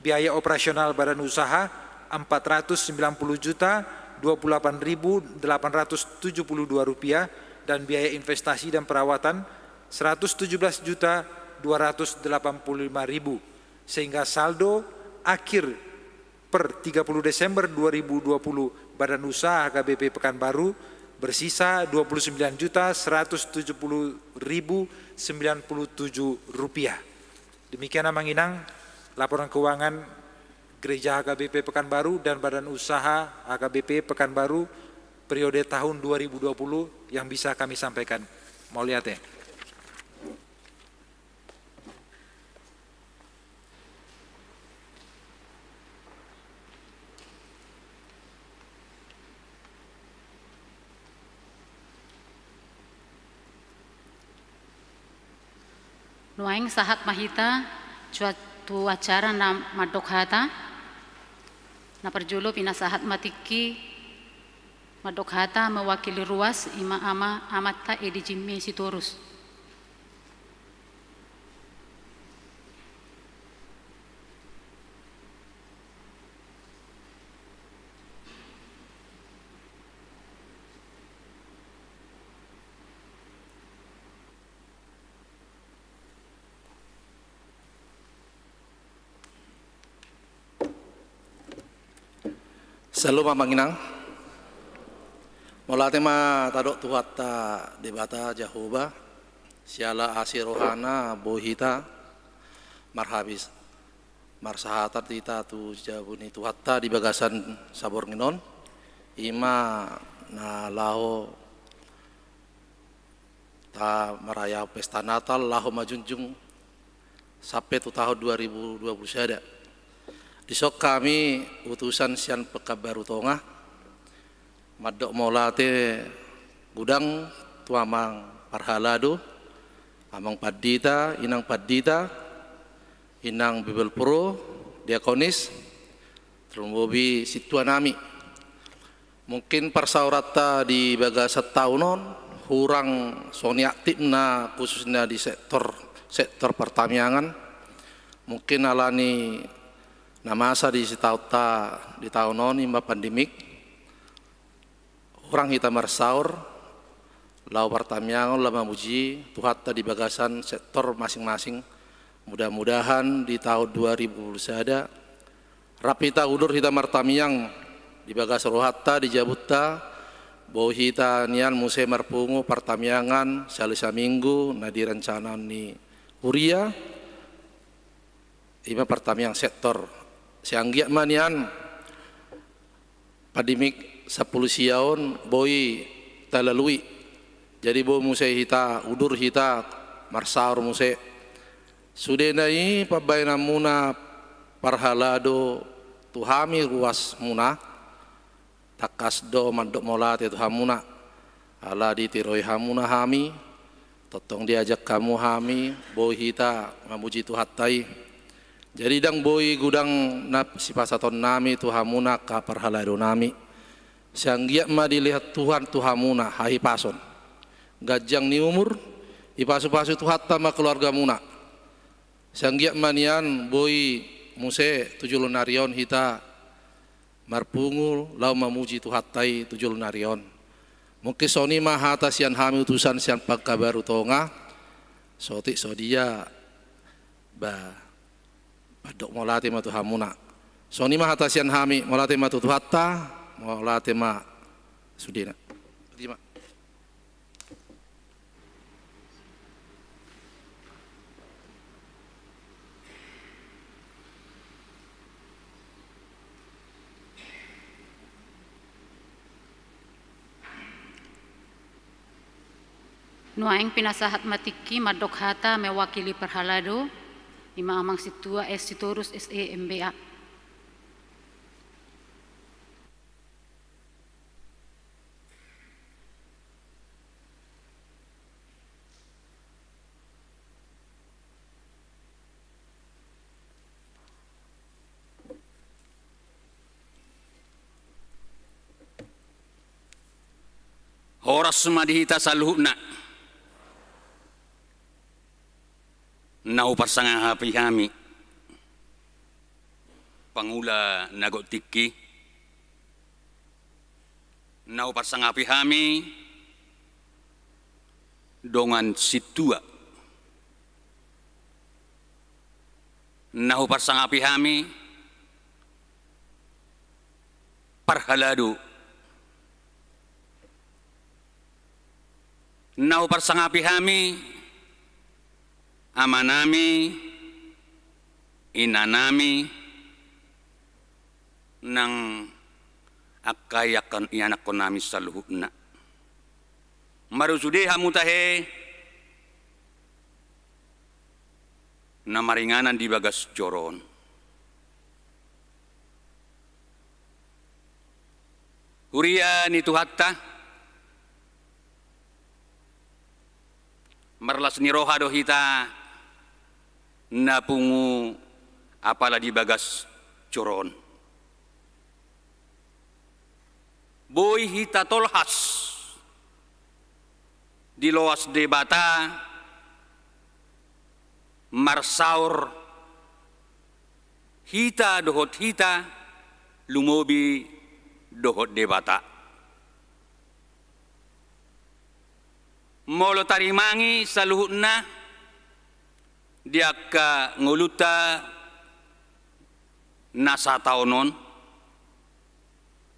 biaya operasional badan usaha empat ratus sembilan puluh juta dua puluh delapan ribu delapan ratus tujuh puluh dua rupiah, dan biaya investasi dan perawatan seratus tujuh belas juta dua ratus delapan puluh lima ribu, sehingga saldo akhir per tiga puluh Desember dua ribu dua puluh Badan Usaha H K B P Pekanbaru bersisa dua puluh sembilan juta seratus tujuh puluh ribu sembilan puluh tujuh rupiah. Demikian, Amang Inang, laporan keuangan Gereja H K B P Pekanbaru dan Badan Usaha H K B P Pekanbaru periode tahun dua ribu dua puluh yang bisa kami sampaikan. Mauliate. Nuaeng sahat ma hita tu acara na mandok hata. Na parjolo pinasahat ma tingki mandok hata mewakili ruas, i ma ama, amanta Edi Jimmy Sitorus. Salam, Amang Inang. Mauliate ma tadok Tuhanta Debata Jahowa, siala asi rohana boi hita marhabis marsahatan hita tu jabu ni Tuhanta di bagasan saborngin on, i ma na laho ta marayao pesta Natal, laho manjunjung sampe tu tahun dua ribu dua puluh sada. Dison hami utusan sian Pekanbaru Tonga mandok mauliate godang tu Amang Parhalado, Amang Pandita, Inang Pandita, Inang Bibelvrouw, Diakonis, tarlumobi sintuanami. Mungkin parsaoranta di bagasan taon on hurang songon i aktifna, khususna di sektor, sektor partamiangan. Mungkin alani na masa di sitaonta di taon on, i ma pandemik, hurang hita marsaor, laho partamiangan, laho mamuji Tuhanta di bagasan sektor masing-masing. Mudah-mudahan di tahun dua ribu dua puluh sada, rap hita udur, hita martamiang di bagas rohanta, di jabunta, boi hita nian muse marpungu partamiangan sahali saminggu na direncanaon ni huria, ima partamiang sektor. Sai anggiat ma nian pandemik sampulu sia on boi talalui. Jadi boi muse hita udur, hita marsaor muse. Sudena i pambahenanmuna parhalado tu hami ruasmuna, tangkas do mandok mauliate tu hamuna. Ala ditiroi hamuna hami, tongtong diajak hamu hami, boi hita mamuji Tuhanta i. Jadi ndang boi godang na sipasahatonnami tu hamuna angka parhaladonami. Sai anggiat ma dilehon Tuhan tu hamuna hahipason, ganjang ni umur, ipasupasu Tuhanta ma keluargamuna. Sai anggiat ma nian boi muse tu joloan ni ari on hita marpungu laho mamuji Tuhanta i tu joloan ni ari on. Mungkin songon i ma hata sian hami utusan sian Pangkabaru Tonga. Saotik sadia, ba, pandok mauliate ma tu hamuna. Songon i ma hata sian hami, mauliate ma tu Tuhanta, mauliate ma sudena. Terima. Nuaeng pinasahat ma tingki mandok hata mewakili parhalado, ima Amang Sintua S Sitorus, S E, M B A. Horas ma di hita saluhutna. Na huparsangapi hami pangula na gok tingki, na huparsangapi hami dongan sintua, na huparsangapi hami parhalado, na huparsangapi hami amanami, inanami, nang angka ianakkonnami saluhutna. Marsude hamu tahe na maringanan di bagas joro on. Huria ni Tuhanta, marlas ni roha do hita na pungu apala di bagas joro on. Boi hita tolhas diloas Debata marsaor hita dohot hita, lumobi dohot Debata. Molo tarimangi saluhutna di angka ngolunta na sataon on,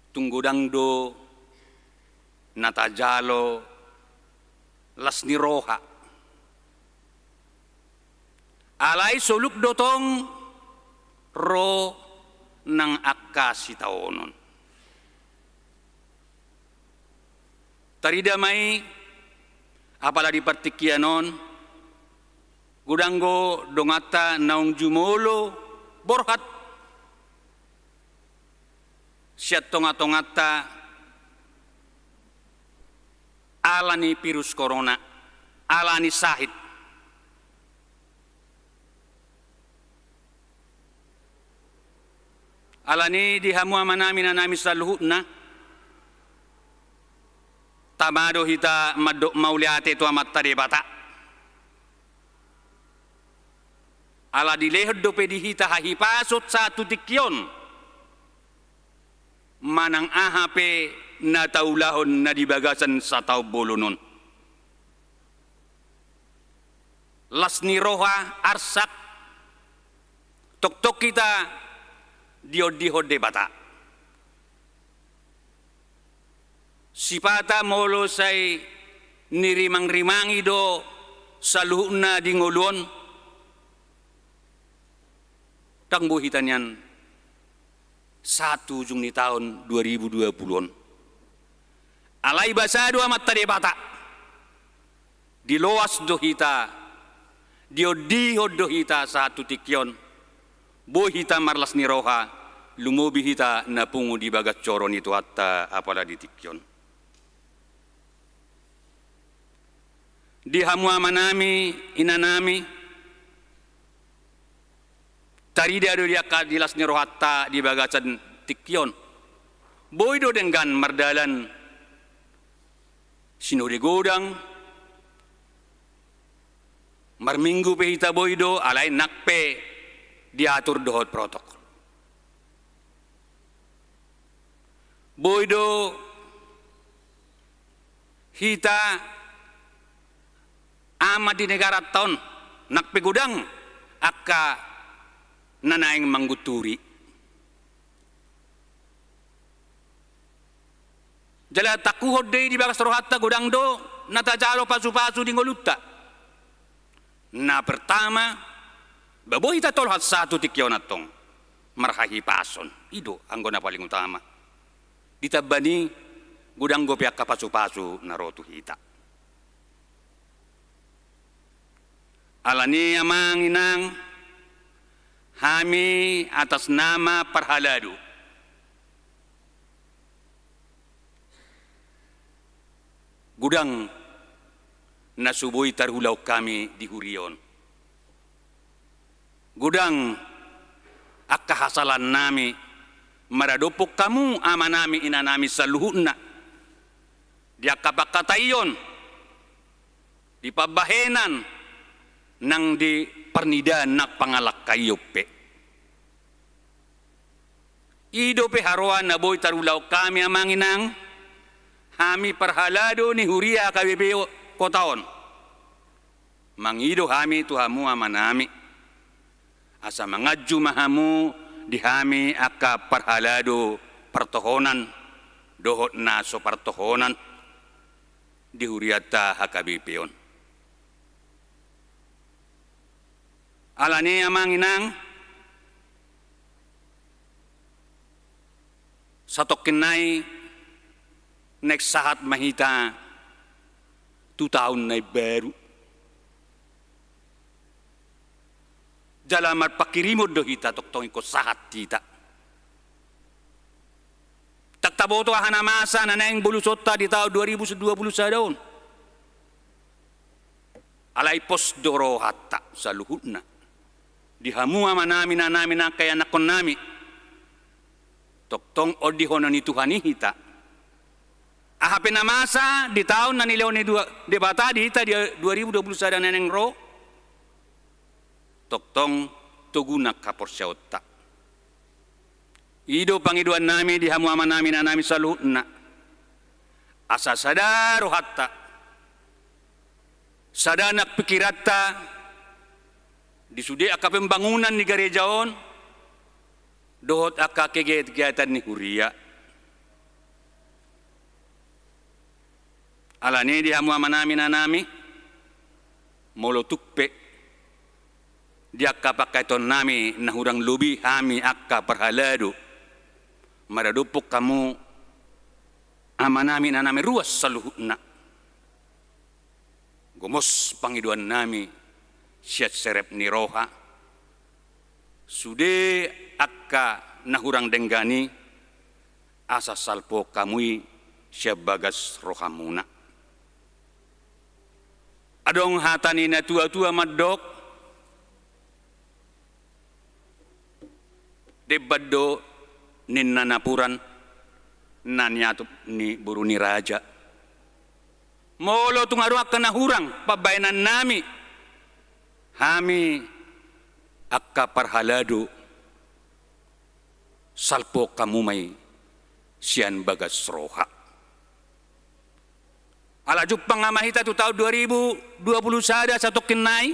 tung godang do na tajalo las ni roha. Alai soluk do tong ro nang angka sitaonon. Tarida ma i, apala di partingkian on, godang do donganta naung jumolo borhat sian tonga-tonganta ala ni virus corona, ala ni sahit. Alani i di hamu amanami, inanami saluhutna, tama do hita mandok mauliate tu Amanta Debata. Ala dilehon dope di hita hahipason sahat tu tingki on manang aha pe na taulahon na di bagasan sataon bolon on. las ni roha, arsak, tongtong hita diondihon Debata. Sipata molo sai nirimangrimangi do saluhutna di ngolu on, ndang boi hita nian sahat tu ujung ni taon dua ribu dua puluh on. Alai basa do Amanta Debata, diloas do hita, diondihon do hita sahat tu tingki on. Boi hita marlas ni roha, lumobi hita na pungu di bagas joro ni Tuhanta apala di tingki on. Di hamu amanami, inanami, tarida do di angka di las ni rohanta di bagasan tingki on. Boi do denggan mardalan sinode godang, marminggu pe hita boi do, alai nang pe diatur dohot protokol. Boi do hita aman di negaranta on, nang pe godang angka na naeng manggunturi. Jala tangkuhon do i di bagas rohanta, godang do na tajalo pasupasu di ngolunta. Na pertama, ba boi hita tolhas sahat tu tingki on antong marhahipason. I do anggo na paling utama. Ditamba ni godang dope angka pasupasu na ro tu hita. Alani i amang inang, hami atas nama parhalado, godang na so boi tarulahon hami di huria on. Godang angka hasalaannami maradophon hamu amanami inanami saluhutna di angka pangkataion, di pambahenan, nang di parnidaan nang pangalangkaion pe. I dope haroa na boi tarulahon hami amang inang, hami parhalado ni huria H K B P Kota on. Mangido hami tu hamu amanami, asa manganju ma hamu di hami angka parhalado partohonan dohot na so partohonan di hurianta H K B P on. Alani i amang inang, satongkin nai naeng sahat ma hita tu taon na imbaru. Jala marpanghirimon do hita tongtong ingkon sahat hita. Ndang taboto aha na masa na naeng bolusonta di taon dua ribu dua puluh sada on. Alai pos do rohanta saluhutna di hamu amanami, inanami nang angka ianakkonnami. Tongtong ondihonon ni Tuhan i hita. Aha pe na masa di taon na nilehon ni dua, Debata di hita di dua ribu dua puluh sada na naeng ro, tongtong togu nang haporseaonta. I do pangidoannami di hamu amanami, inanami saluhutna, asa sada rohanta, sada nang pingkiranta di sude angka pembangunan ni gareja on dohot angka kegiatan-kegiatan ni huria. Alani i di hamu amanami, inanami, molo tung pe di angka pangkataionnami na hurang lobi hami angka parhalado maradophon hamu amanami, inanami ruas saluhutna, gomos pangidoannami sian serep ni roha, sude angka na hurang denggan i, asa salpuhon hamu i sian bagas rohamuna. Adong hata ni natua-tua mandok, demban do ninna napuran na niatup ni boru ni raja. Molo tung adong angka na hurang pambahenannami, hami angka parhalado, salpuhon hamu ma i sian bagas roha. Ala jumpang ma hita tu taon dua ribu dua puluh sada satongkin nai,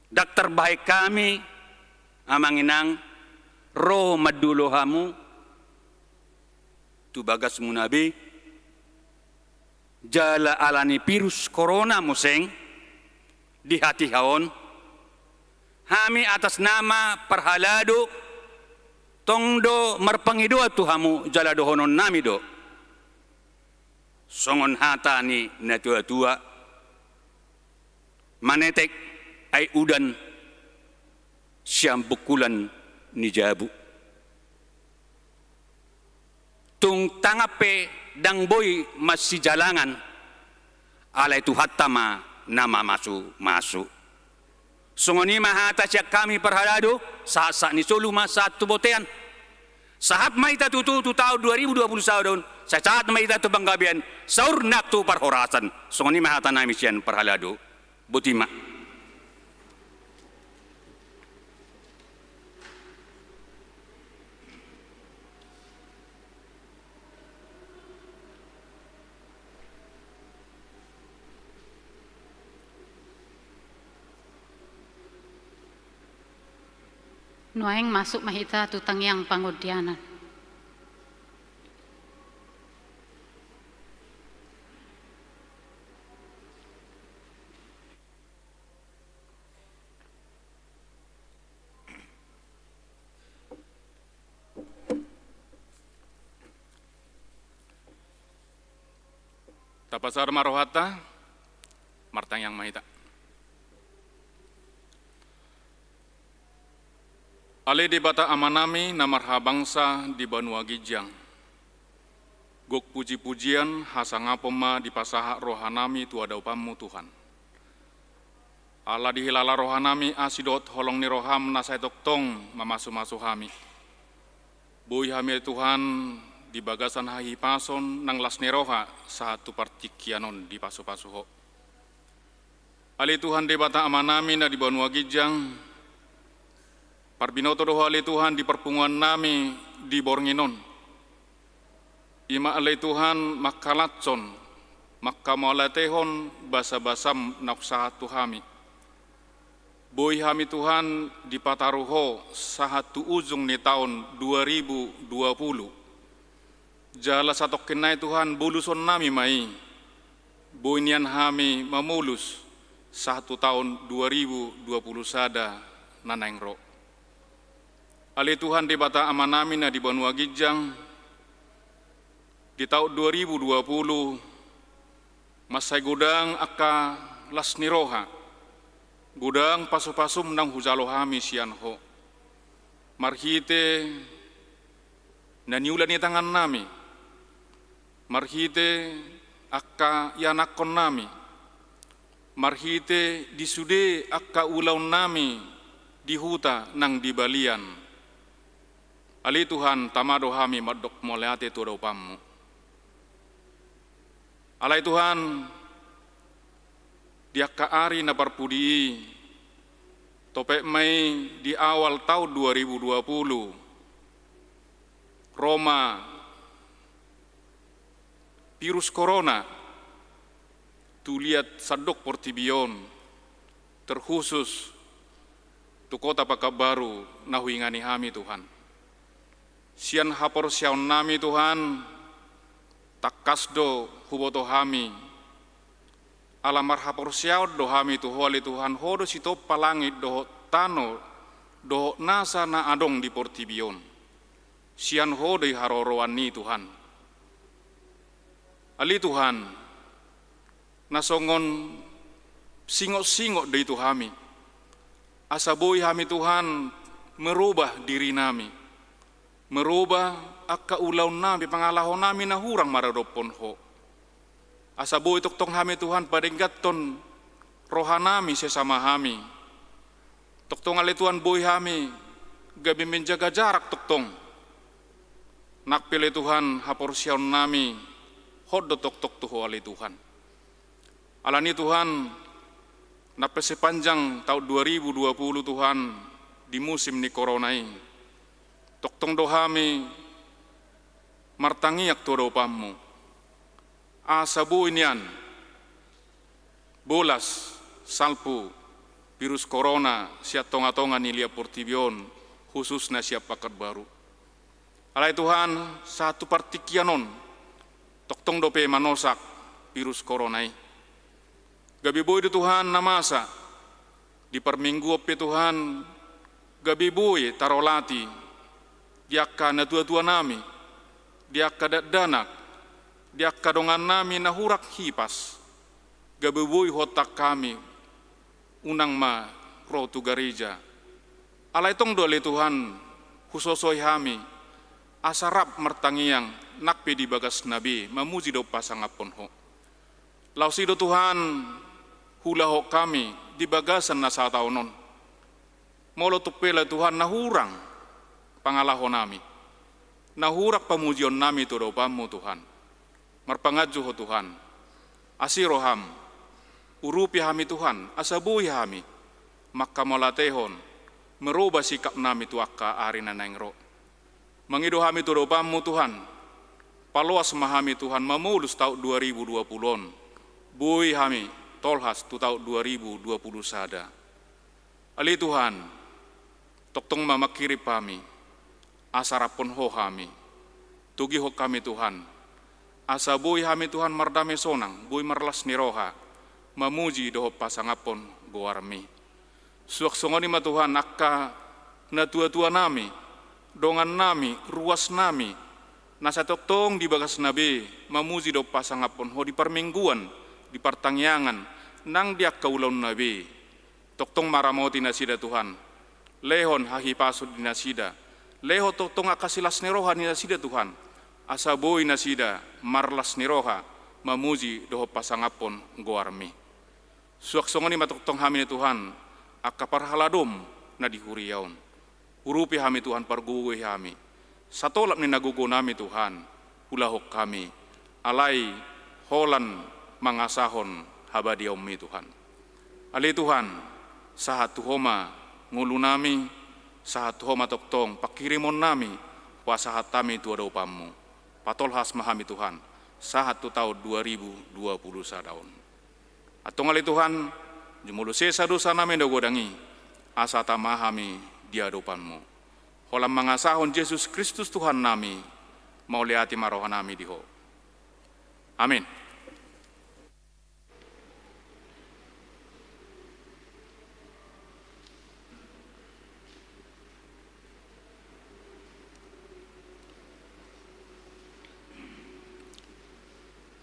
Ndang tarbahen hami, amang inang, ro mandulo hamu tu bagasmuna be, jala ala ni virus corona muse di hatiha on, hami atas nama parhalado tong do marpangidoan tu hamu jala dohononnami do songon hata ni natuatua: Manetek aek udan sian bungkulan ni jabu. Tung tangan pe ndang boi masijalangan, alai Tuhanta ma na mamasumasu. Songon i ma hata sian hami parhalado, sahatsahat ni solu ma sahat tu bontean. Sahat ma hita tutu tu taon dua ribu dua puluh sada on, sahat ma hita tu panggabean, saur nang tu parhorasan. Songon i ma hatanami sian parhalado. Boti ma. Nuaeng masuk ma hita tu tangiang pangondianan. Tapasahat ma rohanta, martangiang ma hita. Ale Debata Amanami na marhabangsa di banua ginjang, gok pujipujian hasangapon ma dipasahat rohanami tu adopanMu, Tuhan. Ala dihilala rohanami asi dohot holong ni rohaM na sai tongtong mamasumasu hami. Boi hami, Tuhan, di bagasan hahipason nang las ni roha sahat tu partingkian on dipasupasu Ho. Ale Tuhan Debata Amanami na di banua ginjang, parbinoto do Ho ale Tuhan di parpunguannami di borngin on. I ma ale Tuhan mangkalatson, mangkamauliatehon basabasaM naung sahat tu hami. Boi hami Tuhan dipataru Ho sahat tu ujung ni taon dua ribu dua puluh. Jala satongkin nai Tuhan bolusonnami ma i. Boi nian hami mamolus sahat tu taon dua ribu dua puluh sada na naeng ro. Ale Tuhan Debata Amanami na di banua ginjang, di taon dua ribu dua puluh, mansai godang angka las ni roha, godang pasupasu naung hujalo hami sian Ho. Marhite na niula ni tangannami, marhite angka ianakkonnami, marhite di sude angka ulaonnami di huta nang di balian. Ale Tuhan, tama do hami mandok mauliate tu adopanMu. Alai Tuhan, di angka ari na parpudi i, topet ma i di awal taon dua ribu dua puluh, ro ma virus corona tu liat sandok portibi on, terkhusus tu Kota Pekanbaru na huingani hami, Tuhan. Sian haporseaonnami, Tuhan, tangkas do huboto hami, ala marhaporseaon do hami tu Ho ale Tuhan, Ho do sitompa langit dohot tano, dohot nasa na adong di portibi on. Sian Ho do i haroroan i, Tuhan. Ale Tuhan, na songon singot-singot do i tu hami. Asa boi hami, Tuhan, merubah dirinami, merubah angka ulaonnami, pangalahonami na hurang maradophon Ho. Asa boi tongtong hami, Tuhan, padengganhon rohanami sesama hami. Tongtong ale Tuhan boi hami gabe menjaga jarak tongtong. Nang pe ale Tuhan haporseaonnami hot do tongtong tu Ho ale Tuhan. Alani Tuhan, nang pe sepanjang taon dua ribu dua puluh Tuhan, di musim ni corona i, tongtong do hami martangiang tu adopanMu. Asa boi nian bolas, salpu, virus corona sian tonga-tonga ni liat portibi on, khususna sian Pakanbaru. Alai Tuhan, sahat tu partingkian on, tongtong dope manosak virus corona i. Gabe boi do Tuhan na masa, di parmingguon pe Tuhan, gabe boi tarolati di angka natua-tua nami, di angka dakdanak, di angka dongan nami na hurang hipas, gabe boi huontak hami, unang ma ro tu gareja. Alai tong do ale Tuhan, husosoi hami, asa rap martangiang nang pe di bagasna be, mamuji dohot pasangaphon Ho. Laos i do Tuhan, huulahon hami di bagasan na sataon on. Molo tung pe ale Tuhan na hurang pangalaho nami, na hurang pamujion nami tu adopanMu Tuhan. Marpanganju Ho Tuhan, asi rohaM, urupi hami Tuhan, asa boi hami, manghamauliatehon, maroba sikap nami tu angka ari na naeng ro. Mangido hami tu adopanMu Tuhan, paloas ma hami Tuhan mamolus taon dua ribu dua pulu on, boi hami tolhas tu taon dua ribu dua pulu sada. Ale Tuhan, tongtong ma manghirim hami, asa raphon Ho hami. Togihon hami Tuhan, asa boi hami Tuhan mardame sonang, boi marlas ni roha, mamuji dohot pasangaphon goarMi. Suang songon i ma Tuhan angka natua-tua nami, dongan nami, ruas nami, na sai tongtong di bagasna be, mamuji dohot pasangaphon Ho di parmingguan, di partangiangan, nang di angka ulaonna be. Tongtong ma ramoti nasida Tuhan, lehon hahipason di nasida, lehon tongtong angka silas ni roha ni nasida Tuhan, asa boi nasida marlas ni roha, mamuji dohot pasangaphon goarMi. Suang songon i ma tongtong hami ni Tuhan, angka parhaladoM na di huria on. Urupi hami Tuhan, pargogoi hami. Satolap ni na gogo nami Tuhan, ulahon hami. Alai holan mangasahon habadiaonMi Tuhan. Ale Tuhan, sahat tu Ho ma ngolu nami, sahat tu Ho ma tongtong panghirimon nami, pasahat hami tu adopanMu. Patolhas ma hami Tuhan, sahat tu taon dua ribu dua pulu sada on. Antong ale Tuhan, jumolo sesa dosa nami na godang i, asa tama hami di adopanMu. Holan mangasahon Jesus Kristus Tuhan nami, mauliate ma roha nami di Ho. Amin.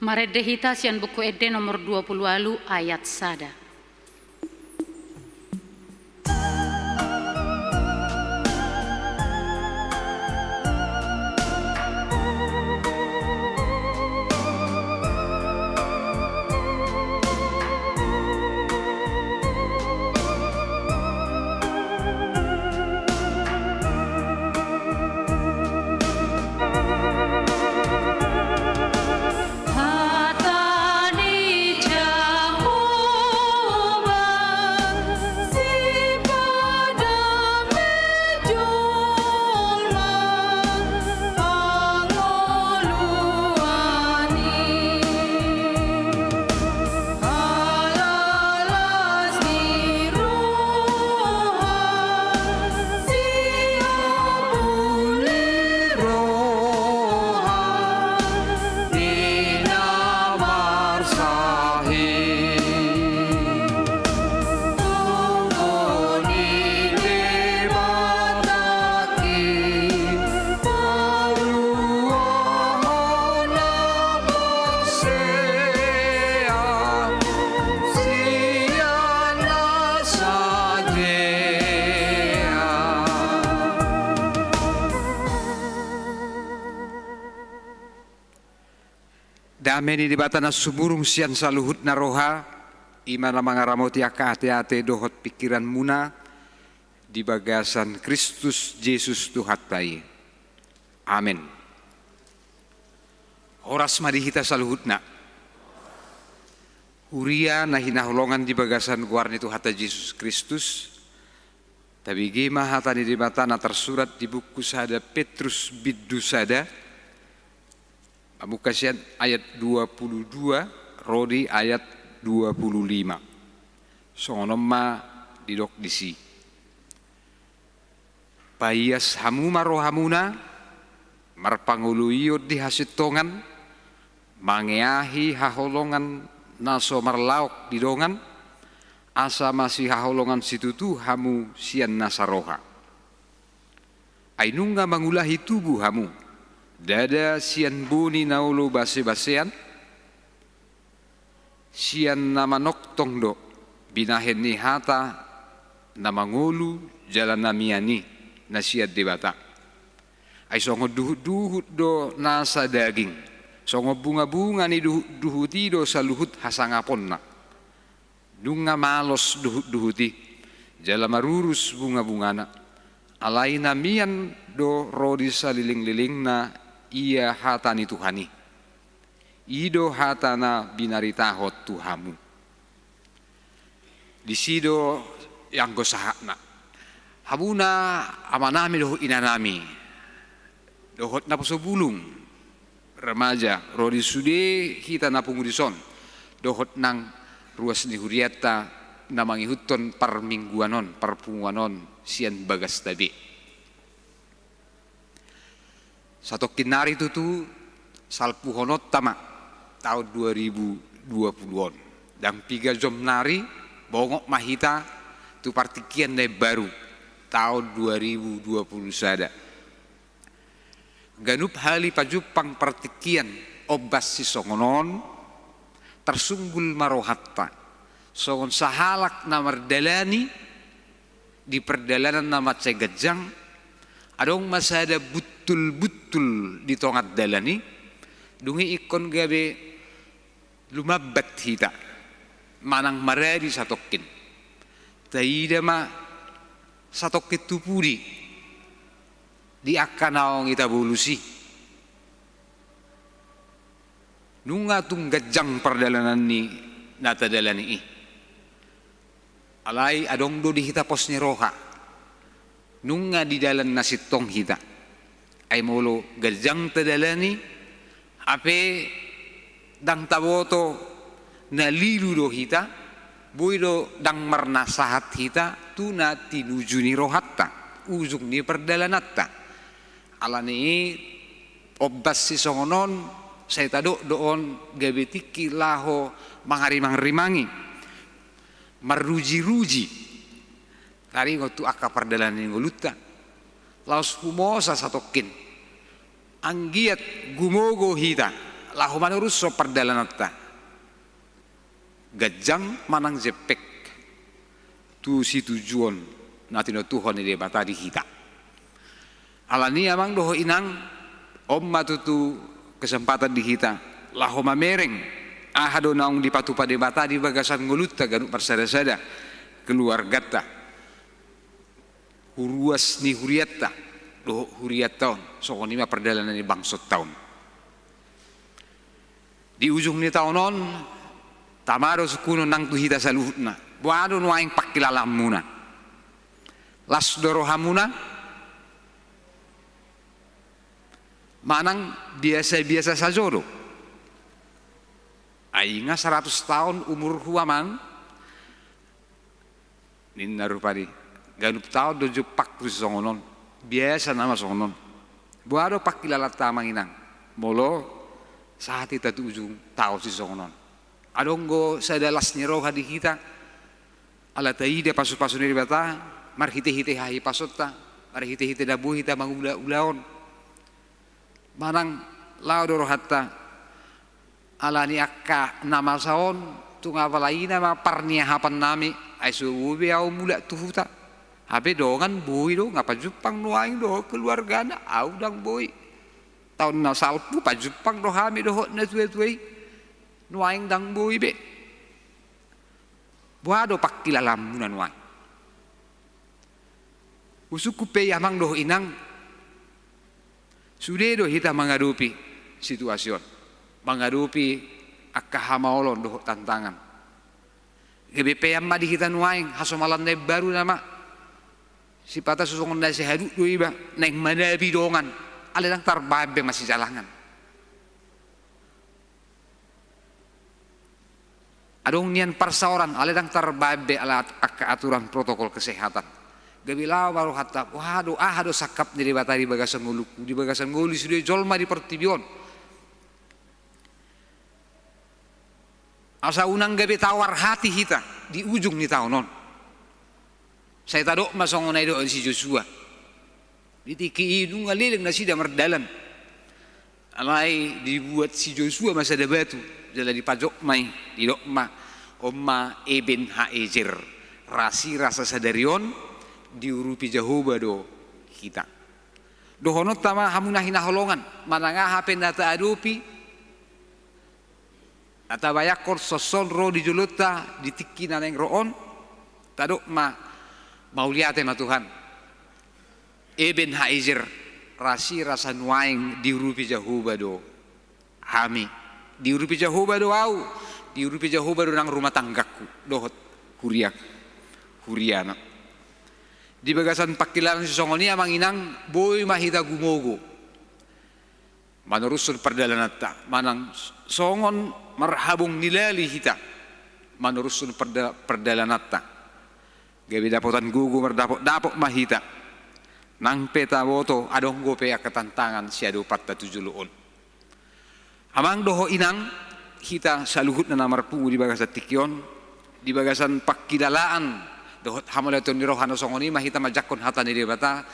Marende hita sian Buku Ende nomor dua pulu ualu ayat sada. Dame ni Debata na sumurung sian saluhutna roha, i ma na mangaramoti angka ateate dohot pingkiranmuna di bagasan Kristus Jesus Tuhanta i. Amen. Horas ma di hita saluhutna. Huria na hinaholongan di bagasan goar ni Tuhanta Jesus Kristus, tabege ma hata ni Debata na tarsurat di buku sada Petrus bindu sada, mamungka sian ayat dua pulu dua ro di ayat dua pulu lima. Songon on ma Didok disi: Paias hamu ma rohamuna, marpangoloion di hasintongan, mangeahi haholongan na so marlaok di dongan, asa masihaholongan situtu hamu sian nasa roha. Ai nunga mangulahi tubu hamu, ndada sian boni na olo basebasean, sian na manongtong do binahen ni hata na mangolu jala na mian i na sian Debata. Ai songon duhutduhut do nasa daging, songon bungabunga ni duhutduhut i do saluhut hasangaponna. Nunga malos duhutduhut i, jala marurus bungabungana. Alai na mian do ro di salelenglelengna, ia hata ni Tuhan i. I do hata na binaritahon tu hamu. Disi do anggo sahatna. Hamuna amanami dohot inanami, dohot naposo bulung, remaja, ro di sude hita na pungu dison, dohot nang ruas ni hurianta na mangihuthon parmingguan on, parpunguan on sian bagasta be. Satongkin nari tutu salpuhononta ma taon dua ribu dua pulu on. Ndang piga jom nari, bongot ma hita tu partingkian na imbaru taon dua ribu dua pulu sada. Ganup hali pajumpang partingkian ombas sisongon on, tarsunggul ma rohanta songon sahalak na mardalani di pardalanan na mansai ganjang. Adong ma sada buntulbuntul di tonga dalan i, dung i ingkon gabe lumambat hita manang maradi satongkin. Taida ma satongkin tu pudi di angka naung itabolus i. Nunga tung ganjang pardalanan ni na tadalani i. Alai adong do di hita pos ni roha. Nunga di dalan na sintong hita. Ai molo ganjang tadalani, hape ndang taboto na lilu do hita, boi do ndang marnasahat hita tu na tinuju ni rohanta, ujung ni pardalananta. Alani i ombas sisongon on, sai tadok do on gabe tingki laho mangarimangrimangi, marrujiruji taringot tu angka pardalanan ni ngolunta. Laos humosa satongkin, anggiat gumogo hita laho manorushon pardalananta, ganjang manang jempek tu situjuon na tinontuhon ni Debata di hita. Alani i amang dohot inang, on ma tutu kesempatan di hita laho mamereng aha do naung dipatupa Debata di bagasan ngolunta ganup marsadasada, keluarganta, huruas ni hurianta dohot hurianta on, songon i ma pardalanan ni bangsonta on. Di ujung ni taon on, tama do sungkunon nang tu hita saluhutna. Boha do nuaeng pangkilalaanmuna? Las do rohamuna? Manang biasa-biasa sajo do? Ai nga saratus taon umurhu amang, ninna rupani, ganup taon do jumpangku sisongon on, biasa nama songon on. Boha do pangkilalaanta amang inang, molo sahat hita tu ujung taon sisongon on? Adong do sada las ni roha di hita, ala taida pasupasu ni Debata, marhitehite hahipasonta, marhitehite na boi hita mangula ulaon. Manang laho do rohanta, alani angka na masa on, tung apala i nama parniahapannami, ai so boi be au mulak tu huta. Hape dongan boi do, nga pajumpang nuaeng dohot keluargana, au ndang boi. Taon na salpu pajumpang do hami dohot natuatua i, nuaeng ndang boi be. Boha do pangkilalaanmuna nuaeng? Husungkun pe i amang dohot inang, sude do hita mangadopi situasi on, mangadopi angka hamaolon dohot tantangan. Gabe pean ma di hita nuaeng, hasomalan na imbaru nama. Sipata so songon na sai haduk do iba, naeng manabi dongan, alai ndang tarbaen be masijalangan. Adong nian parsaoran, alai ndang tarbaen be ala at-, angka aturan protokol kesehatan. Gabe laho ma rohanta, aha do, aha do sangkap ni Debata di bagasan ngolungku, di bagasan ngolu ni sude jolma di portibi on. Asa unang gabe tawar hati hita di ujung ni taon on. Sai tadok ma songon na nidok ni si Josua. Di tingki i nunga leleng nasida mardalan. Alai dibuat si Josua ma sada batu, jala dipajok ma i, didok ma, on ma Eben Haezer, rasi rasa sadari on diurupi Jahowa do hita. Dohononta ma hamu na hinaholongan, manang aha pe na taadopi, na tabayangkon songon ro di jolonta di tingki na naeng ro on, tadok ma, mauliate ma Tuhan. Eben Haezer, rasi rasa nuaeng diurupi Jahowa do hami. Diurupi Jahowa do au, diurupi Jahowa do nang rumah tanggangku, dohot huriaku, huriana. Di bagasan pangkilalaan sisongon i amang inang, boi ma hita gumogo manorushon pardalananta, manang songon marhabong ni lali hita manorushon parda-, pardalananta. Gabe dapotan gogo mardapotdapot ma hita. Nang pe taboto adong dope angka tantangan siadopanta tu jolo on. Amang dohot inang, hita saluhutna na marpungu di bagasan tingki on, di bagasan pangkilalaan dohot hamauliateon ni roha na songon i ma hita manjangkon hata ni Debata,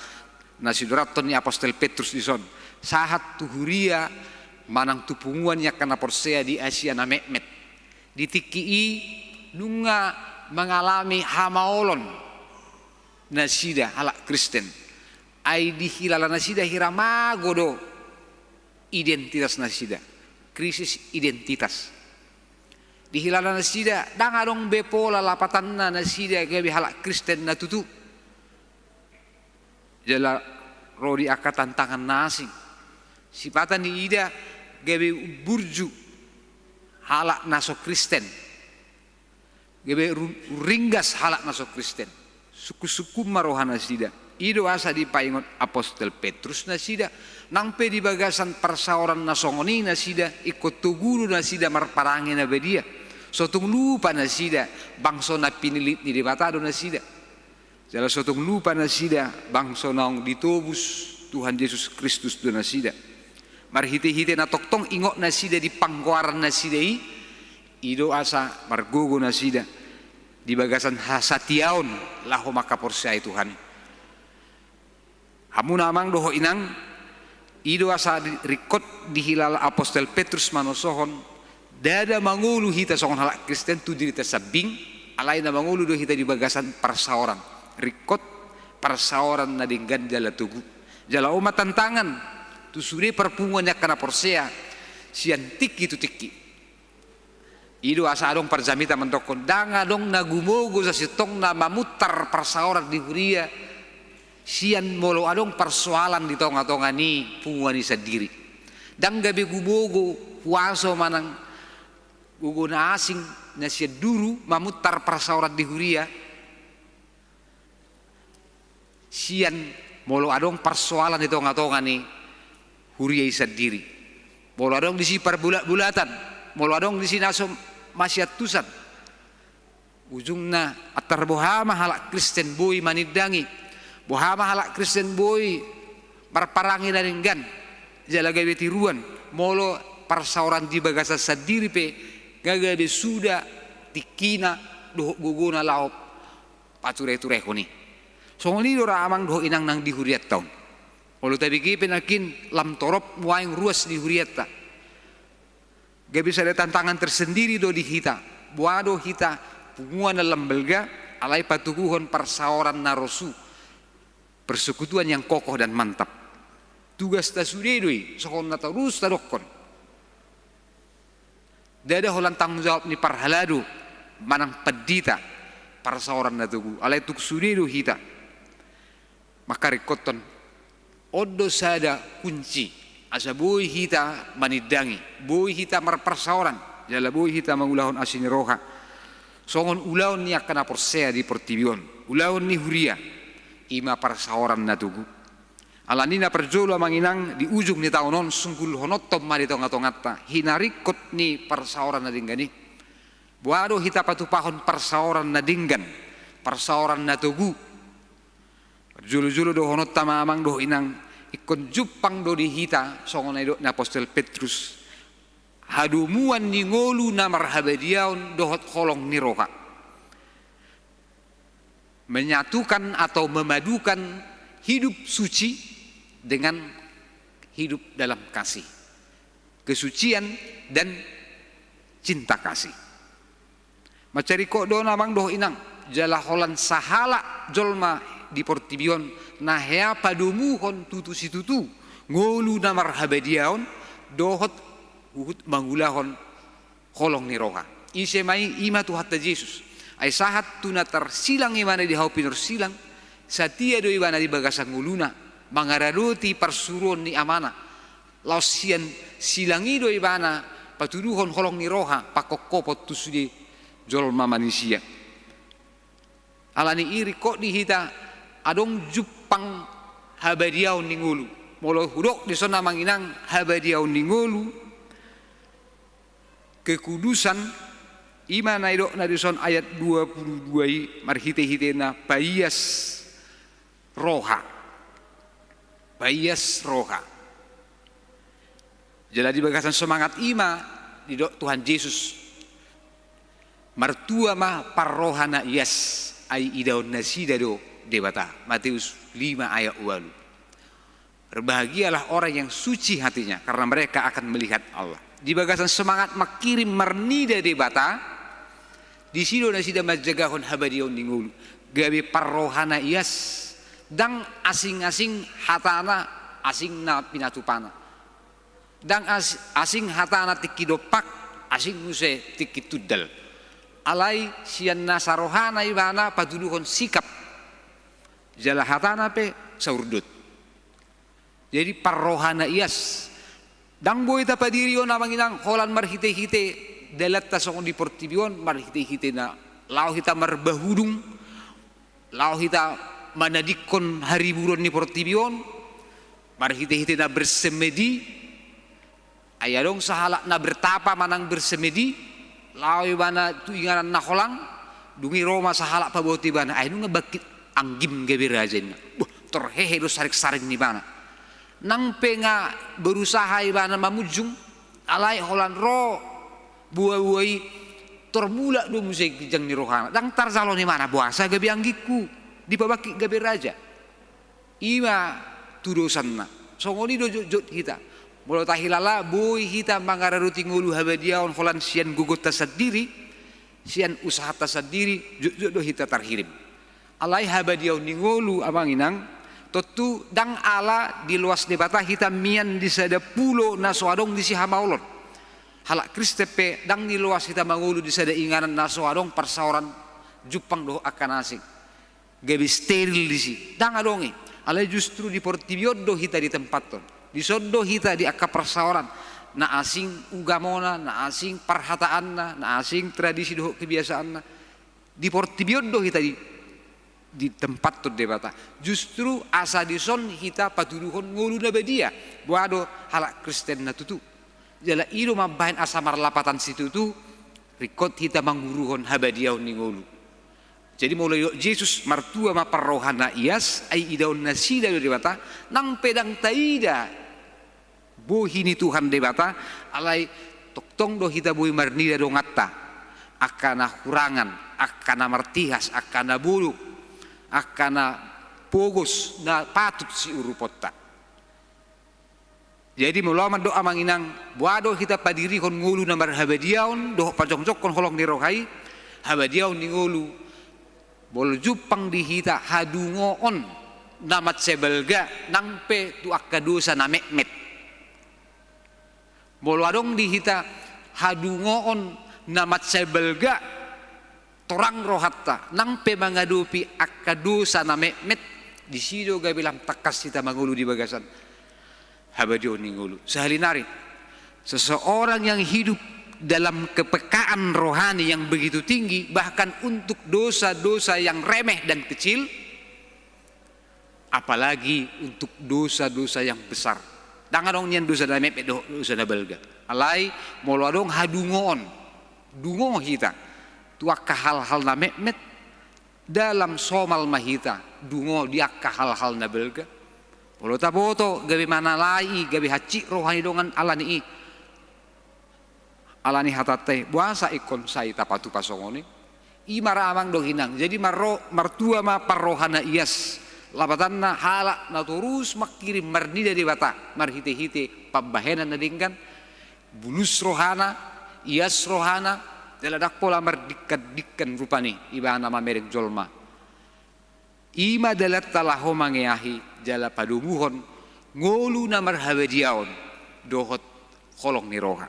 na sidurathon ni apostel Petrus dison, sahat tu huria manang tu punguan ni angka na porsea di Asia na metmet. Di tingki i nunga mangalami hamaolon nasida halak Kristen. Ai dihilala nasida hira mago do identitas nasida, krisis identitas. Dihilala nasida, ndang adong be pola lapatanna nasida gabe halak Kristen na tutu. Jala ro di angka tantangan na asing. Sipata ni ida gabe burju halak na so Kristen. Gabe ru-, ringgas halak na so Kristen. Sungkunsungkun ma roha nasida. I do asa dipaingot apostel Petrus nasida. Nang pe di bagasan parsaoran na songon i nasida, ingkon togu do nasida marparange na badia. So tung lupa nasida, bangso na pinillit ni Debata do nasida. Jala so tung lupa nasida, bangso naung ditobus Tuhan Jesus Kristus do nasida. Marhitehite na tongtong ingot nasida di panggoaran nasida i, i do asa margogo nasida di bagasan hasatiaon laho mangkaporseai Tuhan i. Hamuna amang dohot inang, i do asa di-, ringkot dihilala apostel Petrus manosohon, ndada mangolu hita songon halak Kristen tu dirita sambing, alai na mangolu do hita di bagasan parsaoran. Ringkot parsaoran na denggan jala togu. Jala on ma tantangan tu sude parpunguan ni angka na porsea sian tingki tu tingki. I do asa adong parjamita mandokkon, ndang adong na gumogo sasintongna mamuntar parsaoran di huria sian molo adong parsoalan di tongatonga ni punguan i sandiri. Ndang gabe gumogo huaso manang gogo na asing na sian duru mamuntar parsaoran di huria sian molo adong parsoalan di tongatonga ni huria i sandiri. Molo adong disi parbulatbulatan, molo adong disi na so masiantusan. Ujungna antar boha ma halak Kristen boi manindangi, boha ma halak Kristen boi marparange na denggan, jala gabe tiruan, molo parsaoran di bagasan sandiri pe nga gabe suda tingkina dohot gogona laho patureturehon i. Songon i do ra amang dohot inang nang di hurianta on. Olo tabege pe nangkin lam torop nuaeng ruas di hurianta. Gabe sada tantangan tersendiri do di hita. Boha do hita punguan na lam balga, alai patoguhon parsaoran na rosu. Persekutuan yang kokoh dan mantap. Tugasta sude do i, songon na torus tadokkon. Ndada holan tanggung jawab ni parhalado manang pandita parsaoran na togu, alai tung sude do hita mangkaringkothon. On do sada kunci asa boi hita manindangi, boi hita marparsaoran, jala boi hita mangulahon asi ni roha songon ulaon ni angka na porsea di portibi on, ulaon ni huria, i ma parsaoran na togu. Alani na parjolo amang inang, di ujung ni taon on sunggulhononhon ma di tongatonganta hinaringkot ni parsaoran na denggan i. Boha do hita patupahon parsaoran na denggan, parsaoran na togu? Parjolo-jolo dohononta ma amang dohot inang, ingkon jumpang do di hita, songon na nidok ni apostel Petrus, hadomuan ni ngolu na marhabadiaon dohot holong ni roha. Menyatukan atau memadukan hidup suci dengan hidup dalam kasih. Kesucian dan cinta kasih. Mansai ringkot do on amang dohot inang, jala holan sahalak jolma di portibi on na hea padomuhon tutu situtu ngolu na marhabadiaon dohot huhut mangulahon holong ni roha. Ise ma i? I ma Tuhanta Jesus. Ai sahat tu na tarsilang ibana di hau pinorsilang, satia do ibana di bagasan ngoluna, mangaradoti parsuruon ni Amana. Laos sian silang i do ibana patuduhon holong ni roha, pangkophopon tu sude jolma manisia. Alani i ringkot di hita adong jumpang habadiaon ni ngolu. Molo hudok dison amang inang habadiaon ni ngolu, kekudusan, i ma na nidokna dison ayat dua pulu dua i, marhite-hitena paias roha. Paias roha. Jala di bagasan semangat i ma didok Tuhan Jesus, martua ma parroha na ias, ai idaon nasida do Debata. Mateus lima ayat ualu. Berbahagialah orang yang suci hatinya, karena mereka akan melihat Allah. Di bagasan semangat mangkirim marnida Debata, disi do nasida manjagahon habadiaon ni ngolu. Gabe parroha na ias, ndang asing-asing hatana, asing na pinatupana. Ndang as-, asing hatana tingki dompak, asing muse tingki tundal. Alai sian nasa rohana ibana patuduhon sikap. Jala hatana pe saurdot. Jadi parroha na ias. Ndang boi tapadirihon amang inang holan marhite-hite dalanta songon di portibi on, marhite-hite na laho hita marbahudung, laho hita manadingkon hariburon ni portibi on, marhite-hite na bersemedi. Ai adong sahalak na bertapa manang bersemedi, laho ibana tu inganan na holang, dung i ro ma sahalak paboto ibana, ai nunga bangkit anggim gabe raja ninna. Boh, tor hehe do saring-saring ni ibana. Nang pe nga berusaha ibana mamunjung, alai holan ro boa-boa i, tor mulak do muse ginjang ni rohana. Ndang tarjalo ni ibana, boasa gabe anggingku dipabangkit gabe raja? I ma tudosanna. Songon i do jotjot hita. Molo tahilala boi hita mangaradoti ngolu habadiaon holan sian gogonta sandiri, sian usahanta sandiri, jotjot do hita tarhirim. Alai habadiaon ni ngolu amang inang, tontu ndang ala diloas Debata hita mian di sada pulo na so adong disi hamaolon. Halak Kristen pe ndang diloas hita mangolu di sada inganan na so adong parsaoran jumpang dohot angka na asing. Gabe steril disi. Ndang adong i. Alai justru di portibi on do hita ditempathon. Dison do hita di angka parsaoran. Na asing ugamona, na asing parhataanna, na asing tradisi dohot kebiasaanna. Di portibi on do hita di, ditempathon Debata. Justru asa dison hita patuduhon ngolu na badia. Boha do halak Kristen na tutu. Jala i do mambahen asa marlapatan situtu, ringkot hita manguruhon habadiaon ni ngolu. Jadi molo didok Jesus martua ma parroha na ias, ai idaon nasida do Debata, nang pe ndang taida bohi ni Tuhan Debata, alai tongtong do hita boi marnida donganta, angka na hurangan, angka na martihas, angka na bodo, angka na pogos, na patut siuruponta. Jadi molo amang dohot amang inang, boha do hita padirihon ngolu na marhabadiaon dohot pajongjongkon holong ni roha i, habadiaon ni ngolu, molo jumpang di hita hadungoon na mansai balga nang pe tu angka dosa na metmet. Molo adong di hita hadungoon na mansai balga, torang rohanta nang pe mangadopi angka dosa na metmet, disi do gabe lam tangkas hita mangolu di bagasan habadiaon ni ngolu. Sahali nari, seseorang yang hidup dalam kepekaan rohani yang begitu tinggi, bahkan untuk dosa-dosa yang remeh dan kecil, apalagi untuk dosa-dosa yang besar. Ndang adong nian dosa na metmet dohot dosa na balga. Alai molo adong hadungoon, dungo hita tu angka hal-hal na metmet, dalam somal ma hita dungo di angka hal-hal na balga. Molo taboto gabe manalai i, gabe hansit roha ni dongan ala ni i. Ala ni hatanta i, boasa ingkon sai tapatupa songon i? I ma ra amang dohot inang. Jadi marro-, martua ma parroha na ias. Lapatanna halak na torus mangkirim marnida Debata marhite-hite pambahenan na denggan, bulus rohana, ias rohana, jala ndang pola mardingkan-dingkan rupani ibana mamereng jolma. I ma dalanta laho mangeahi jala padomuhon ngolu na marhabadiaon dohot holong ni roha.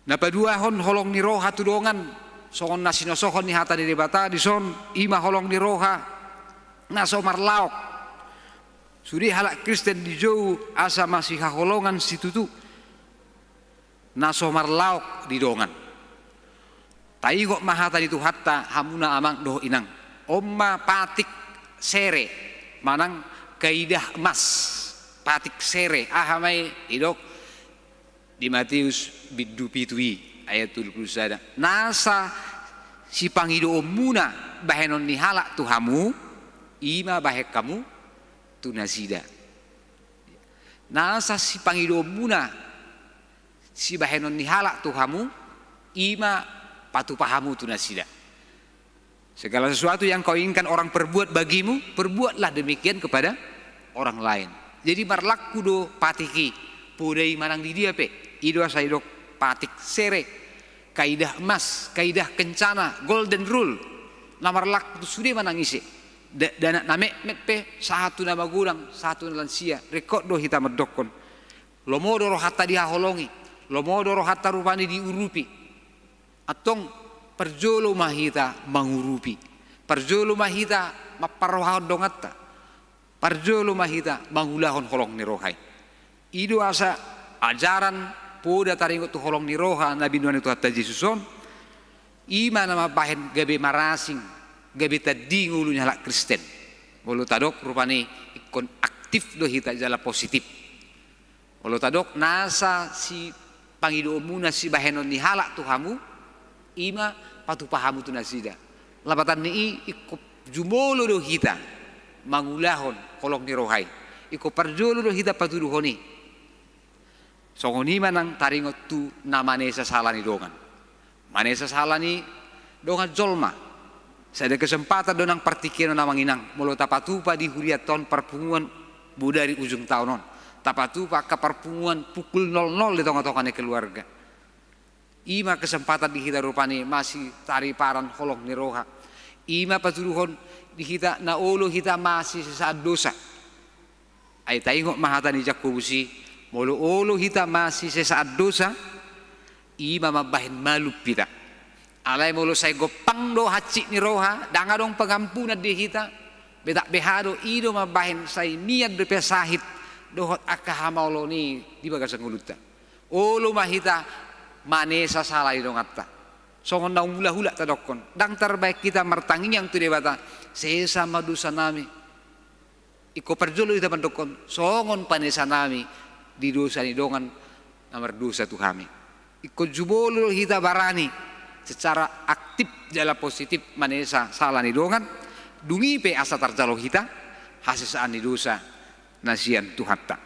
Na paduahon holong ni roha tu dongan, songon na sinosohon ni hata ni Debata dison, i ma holong ni roha na so marlaok. Sude halak Kristen dijou asa masihaholongan situtu na so marlaok di dongan. Taingot ma hata ni Tuhanta, hamuna amang dohot inang. On ma patik sere, manang kaidah emas, patik sere, aha ma i didok di Mateus bindu pitu i ayat tolu pulu sada. Nasa sipangidoonmuna bahenon ni halak tu hamu, i ma bahen hamu tu nasida. Nasa sipangidoonmuna sibahenon ni halak tu hamu, i ma patupa hamu tu nasida. Segala sesuatu yang kau inginkan orang perbuat bagimu, perbuatlah demikian kepada orang lain. Jadi marlangku do patik i, poda i manang di dia pe, i do asa didok patik sere, kaidah emas, kaidah kencana, golden rule. Na marlangku tu sude manang ise. Da-, dakdanak na metmet pe, sahat tu na magodang, sahat tu na lansia, ringkot do hita mandokkon. Lomo do rohanta dihaholongi, lomo do rohanta rupani diurupi. Antong parjolo ma hita mangurupi, parjolo ma hita mamparrohahon donganta, parjolo ma hita mangulahon holong ni roha i. I do asa ajaran poda taringot tu holong ni roha na binoan ni Tuhanta Jesus on, i ma na mambahen gabe marasing, gabe tanding ngolu ni halak Kristen. Molo tadok rupani ingkon aktif do hita jala positif. Molo tadok nasa sipangidoonmuna sibahenon ni halak tu hamu, i ma patupa hamu tu nasida. Lapatan ni i ingkon jumolo do hita mangulahon holong ni roha i. Ingkon parjolo do hita patuduhon i. Songon i ma nang taringot tu na manesa sala ni dongan. Manesa sala ni dongan jolma. Sada kesempatan do nang partingkian on amang inang, molo tapatupa di hurianta on parpunguan bodari ujung taon on. Tapatupa angka parpunguan pukul nol nol di tonga-tonga ni keluarga. I ma kesempatan di hita rupani masitariparan holong ni roha. I ma patuduhon di hita na olo hita masisesaan dosa. Ai taingot ma hata ni Jakobus i, molo olo hita masisesaan dosa, i ma mambahen malum hita. Alai molo sai gompang do hansit ni roha, ndang adong pengampunan di hita, betak beha do, i do mambahen sai mian dope sahit dohot angka hamaolon i di bagasan ngolunta. Olo ma hita manesa sala ni donganta. Songon na umulak-ulak tadokkon, ndang tarbahen hita martangiang tu Debata, sesa ma dosanami. Ingkon parjolo hita mandokkon, songon panesanami di dosa ni dongan na mardosa tu hami. Ingkon jumolo do hita barani secara aktif jala positif manesa sala ni dongan, dung i pe asa tarjalo hita hasesaan ni dosa na sian Tuhanta.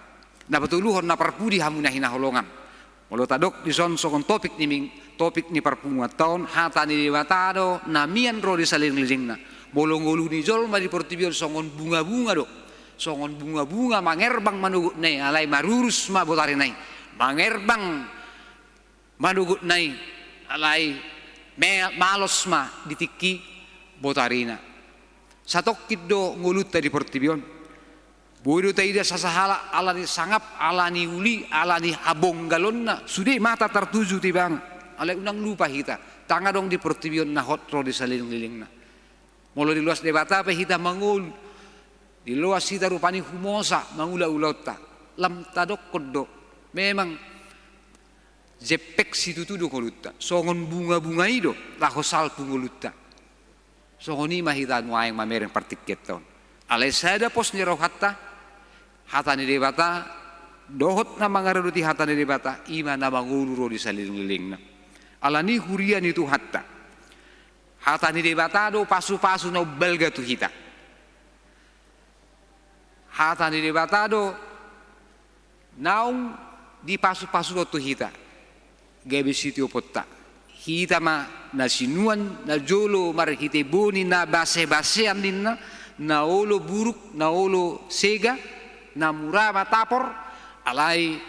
Na patoluhon na parpudi hamu na hinaholongan. Molo tadok dison songon topik ni ming-, topik ni parpunguanta on, hata ni Debata do na mian ro di salelenglelengna. Molo ngolu ni jolma di portibi on songon bunga-bunga do. Songon bunga-bunga mangerbang manogotna i, alai marurus ma botarina i. Mangerbang manogotna i, alai me-, malos ma di tingki botarina. Satongkin do ngolunta di portibi on. Boi do taida sasahalak ala ni sangap, ala ni uli, ala ni habonggalonna, sude mata tartuju tu ibana. Alai unang lupa hita, ndang adong di portibi on na hot ro di salelenglelengna. Molo diloas Debata pe hita mangolu, diloas hita rupani humosa mangula ulaonta, lam tadokkon do, memang jempek situtu do ngolunta, songon bunga-bunga i do laho salpu ngolunta. Songon i ma hita nuaeng mamereng partingkianta on. Alai sada pos ni rohanta, hata ni Debata, dohot na mangaradoti hata ni Debata, i ma na mangolu ro di salelenglelengna. Alani huria ni Tuhanta, hata ni Debata do pasupasu na umbalga tu hita. Hata ni Debata do naung dipasupasuhon tu hita gabe sitioponta. Hita ma na sinuan, na jolo marhite boni na basebasean ninna, na olo buruk, na olo sega, na mura ma tapor, alai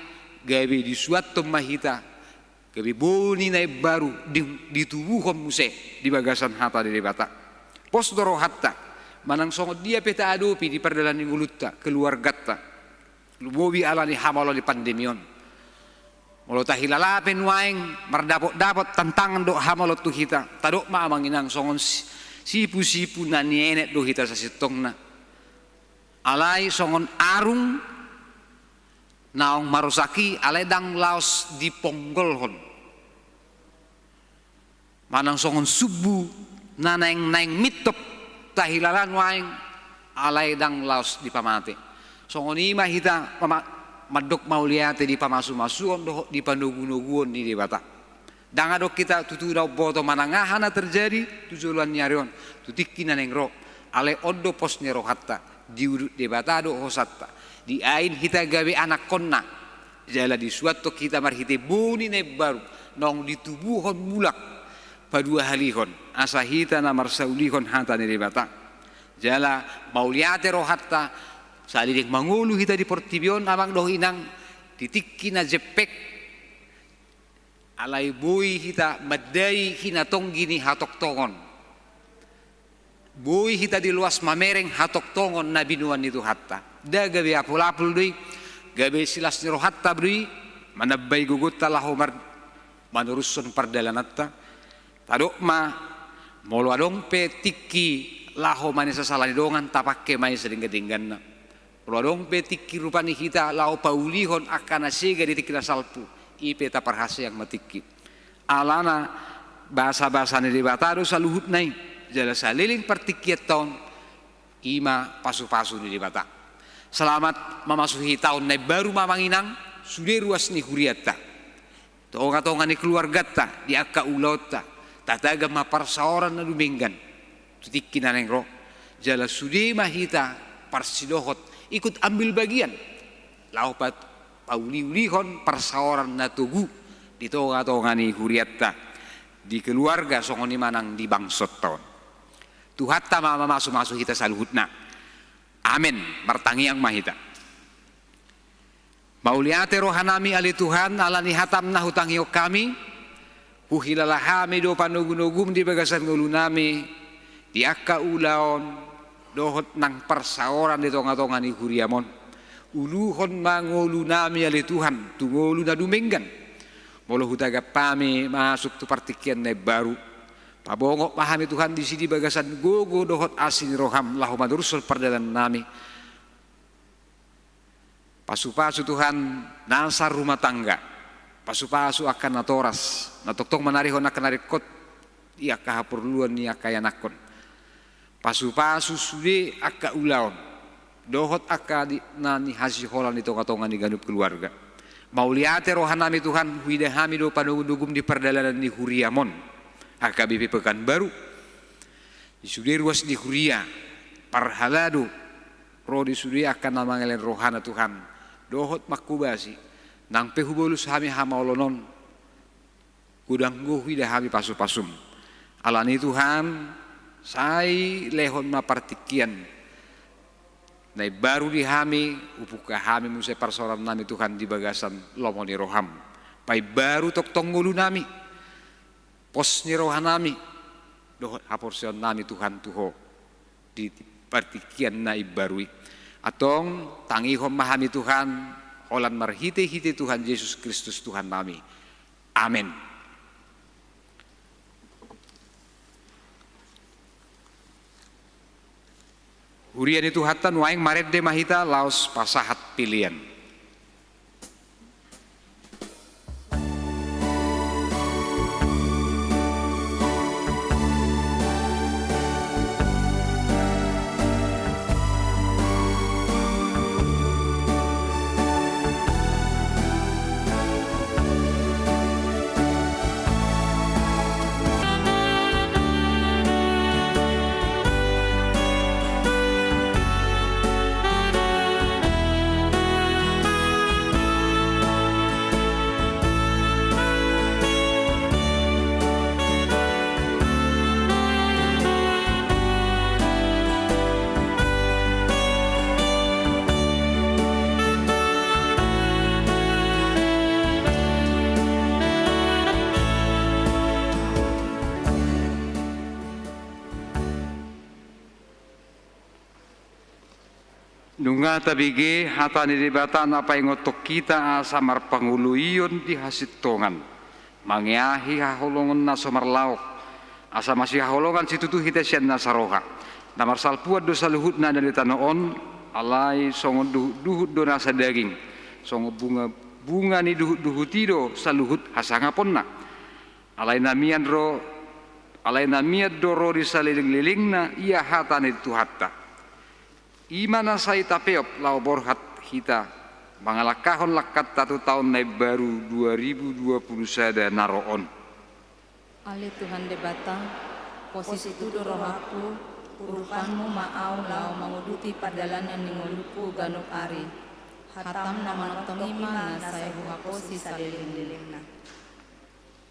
gabe disuanhon ma hita gabe boni na imbaru di, ditubuhon muse di bagasan hata ni Debata. Pos do rohanta manang songon dia pe taadopi di pardalanan ni ngolunta, keluarganta, lumobi alani hamaolon ni pandemi on. Molo tahilala pe nuaeng mardapotdapot tantangan dohot hamaolon tu hita, tadok ma amang inang songon si-, sipusipu na nienet do hita sasintongna. Alai songon arung naung marosak i alai ndang laos diponggolhon. Manang songon sumbu na naeng-naeng mintop tahilala nuaeng alai ndang laos dipamate. Songon i ma hita pama-, mandok mauliate di pamasumasuon dohot di panogunoguon ni Debata. Ndang adong hita tutu na umboto manang aha na terjadi tu joloan ni ari on, tu tingki na naeng ro. Alai on do pos ni rohanta, diudut Debata do hosanta, diain hita gabe anakkonna, jala disuanhon hita marhite boni na imbaru, naung ditubuhon mulak paduahalihon, asa hita na marsaulihon hata ni Debata. Jala mauliate rohanta, saleleng mangolu hita di portibi on amang dohot inang, di tingki na jempek, alai boi hita mandai hinatonggi ni hatongtongon. Boi hita diloas mamereng hatongtongon na binoan ni Tuhanta. Nda gabe apulapul do i, gabe silas ni rohanta do i, manambai gogonta laho mar-, manorushon pardalananta. Tadok ma, molo adong pe tingki laho manesa sala ni dongan, tapangke ma i sadenggan-dengganna. Molo adong pe tingki rupani hita laho paulihon angka na sega di tingki na salpu, i pe taparhaseang ma tingki. Alana basabasa ni Debata do saluhutna i, jala saleleng partingkianta on, i ma pasupasu ni Debata. Selamat mamasuhi taon na imbaru ma amang inang, sude ruas ni hurianta. Tongatonga ni keluarganta, di angka ulaonta, tatagam ma parsaoran na dumenggan tu tingki na naeng ro, jala sude ma hita parsidohot ikut ambil bagian laho pa-, pauliulihon parsaoran na togu di tongatonga ni hurianta, di keluarga songon i manang di bangsonta on. Tuhanta ma mamasumasu hita saluhutna. Amen. Martangiang ma hita. Mauliate rohanami ale Tuhan, ala ni hatam na hutangihon hami, huhilala hami do panogunogum di bagasan ngolunami, di angka ulaon, dohot nang parsaoran di tongatonga ni huriam on. Uluhon ma ngolunami ale Tuhan, tu ngolu na dumenggan. Molo hutagap hami masuk tu partingkian na imbaru, pabongot ma hami Tuhan disi di bagasan gogo dohot asi ni roham laho manorushon pardalanannami. Pasupasu Tuhan nasa rumah tangga. Pasupasu angka natoras, na tongtong manarihon angka na ringkot di angka haporluan ni angka ianakhon. Pasupasu sude angka ulaon dohot angka di, na nihasiholan di tongatonga ni ganup keluarga. Mauliate rohanami Tuhan, huida hami do panogunogum di pardalanan ni huriam on, H K B P Pekanbaru. Di sude ruas ni huria, parhalado, ro di sude angka na mangeleng rohana Tuhan, dohot manghobasi, nang pe hubolus hami hamaolon on, godang do huida hami pasupasum. Alani Tuhan, sai lehon ma partingkian na imbaru di hami, hupungka hami muse parsaorannami Tuhan di bagasan lomo ni roham. Paimbaru tongtong ngolunami, pos ni rohanami, dohot haporseaonnami Tuhan tu Ho di partingkian na imbaru i. Antong tangihon ma hami Tuhan, holan marhitehite Tuhan Jesus Kristus Tuhannami. Amen. Huria ni Tuhanta, nuaeng marende ma hita laos pasahat pelean. Nunga tabege hata ni Debata na paingothon hita asa marpangoloion di hasintongan, mangeahi haholongon na so marlaok, asa masihaholongan situtu hita sian nasa roha. Na marsalpuan do saluhutna na di tano on, alai songon duhutduhut do nasa daging, songon bunga, bunga ni duhutduhut i do saluhut hasangaponna. Alai na mian ro, alai na mian do ro di salelenglelengna ia hata ni Tuhanta. I ma na sai tapeop laho borhat hita mangalangkahon langkanta tu taon na imbaru dua ribu dua puluh sada na ro on. Ale Tuhan Debata, posisi tu do rohangku, urupanmu ma au laho manguduti pardalanan ni ngolungku ganup ari. Hatam na manongtong i ma na sai huhaposi salelenglelengna.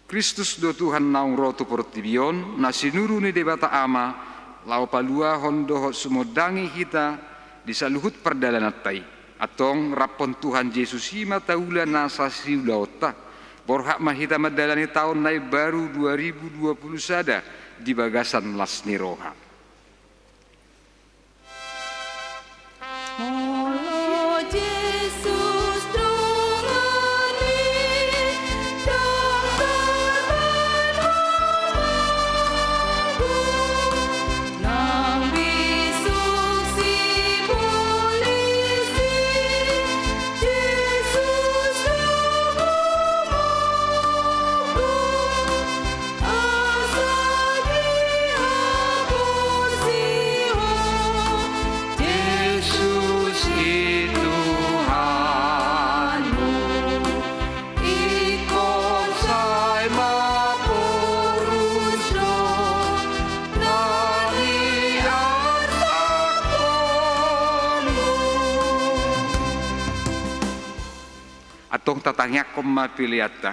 Kristus do Tuhan naung ro tu portibi on, na sinuru ni Debata Ama, laho paluahon dohot sumondangi hita di saluhut pardalananta i. Antong raphon Tuhan Jesus i ma taula nasa siulaonta. Borhat ma hita mandalani taon na imbaru dua ribu dua puluh sada di bagasan las ni roha. Molo Jesus dongani dang torban mago, nang bisuk sibolis i, Jesus dongani mago. Asa dihaposi ho, Jesus i Tuhanmu, ingkon sai ma porus do na niarsakhonmu. Antong tatangiangkon ma peleanta.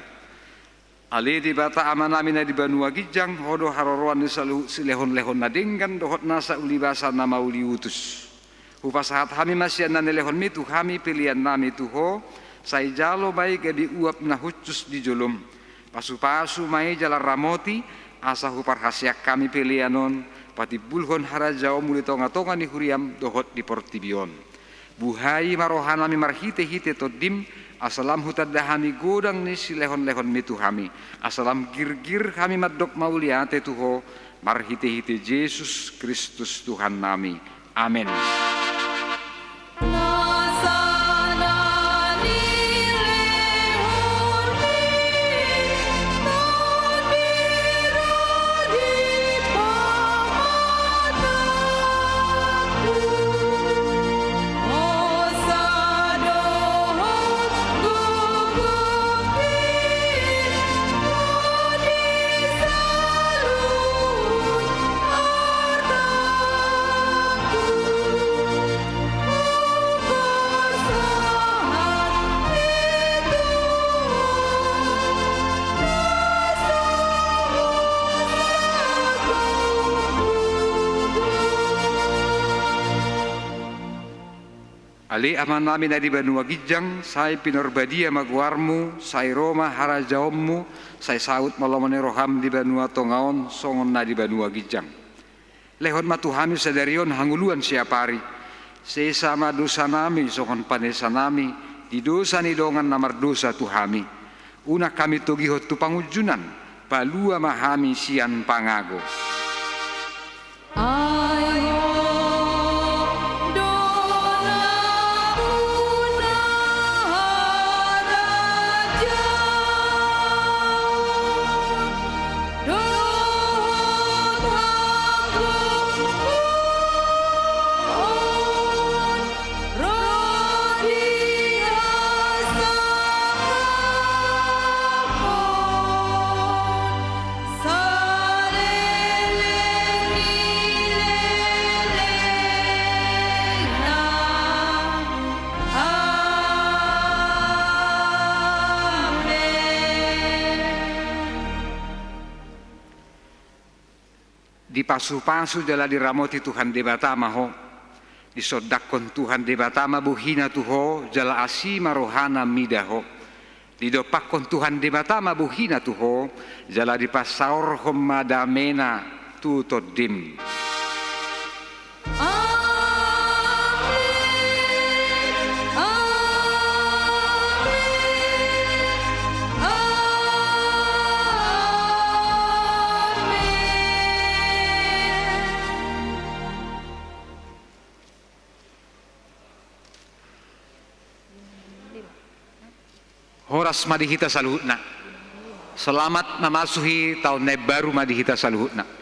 Ale Debata Amanami na di banua ginjang, Ho do haroroan ni saluhut silehonlehon na denggan dohot nasa ulibasa na mauliutus. Hupasahat hami ma sian na nilehonmi tu hami peleannami tu Ho, sai jalo ma i gabe uap na hushus di jolom. Pasupasu ma i jala ramoti, asa huparhaseang hami pelean on patimbulhon harajaonmu di tongatonga ni huriam dohot di portibi on. Buhai ma rohanami marhitehite Tondim, asa lam hutanda hami godang ni silehonlehonmi tu hami, asa lam girgir hami mandok mauliate tu Ho, marhitehite Jesus Kristus Tuhannami. Amen. Ale Amanami na di banua ginjang, sai pinarbadia ma goarmu, sai ro ma harajaonmu, sai saut ma lomo ni roham di banua tonga on songon na di banua ginjang. Lehon ma tu hami sadari on hangoluan siapari. Sesa ma dosanami songon panesanami di dosa ni dongan na mardosa tu hami. Unang hami togihon tu pangunjunan, palua ma hami sian pangago. Ai Ho do nampuna harajaon dohot hangoluan, ro di hasangapon saleleng ni lelengna. Amen. Dipasupasu jala diramoti Tuhan Debata ma ho. Disondangkon Tuhan Debata ma bohina tu ho, jala asi ma rohana mida ho. Didompakkon Tuhan Debata ma bohina tu ho, jala dipasaorhon ma damena tu tondim. Amen. Horas ma di hita saluhutna. Selamat mamasuhi taon na imbaru ma di hita saluhutna.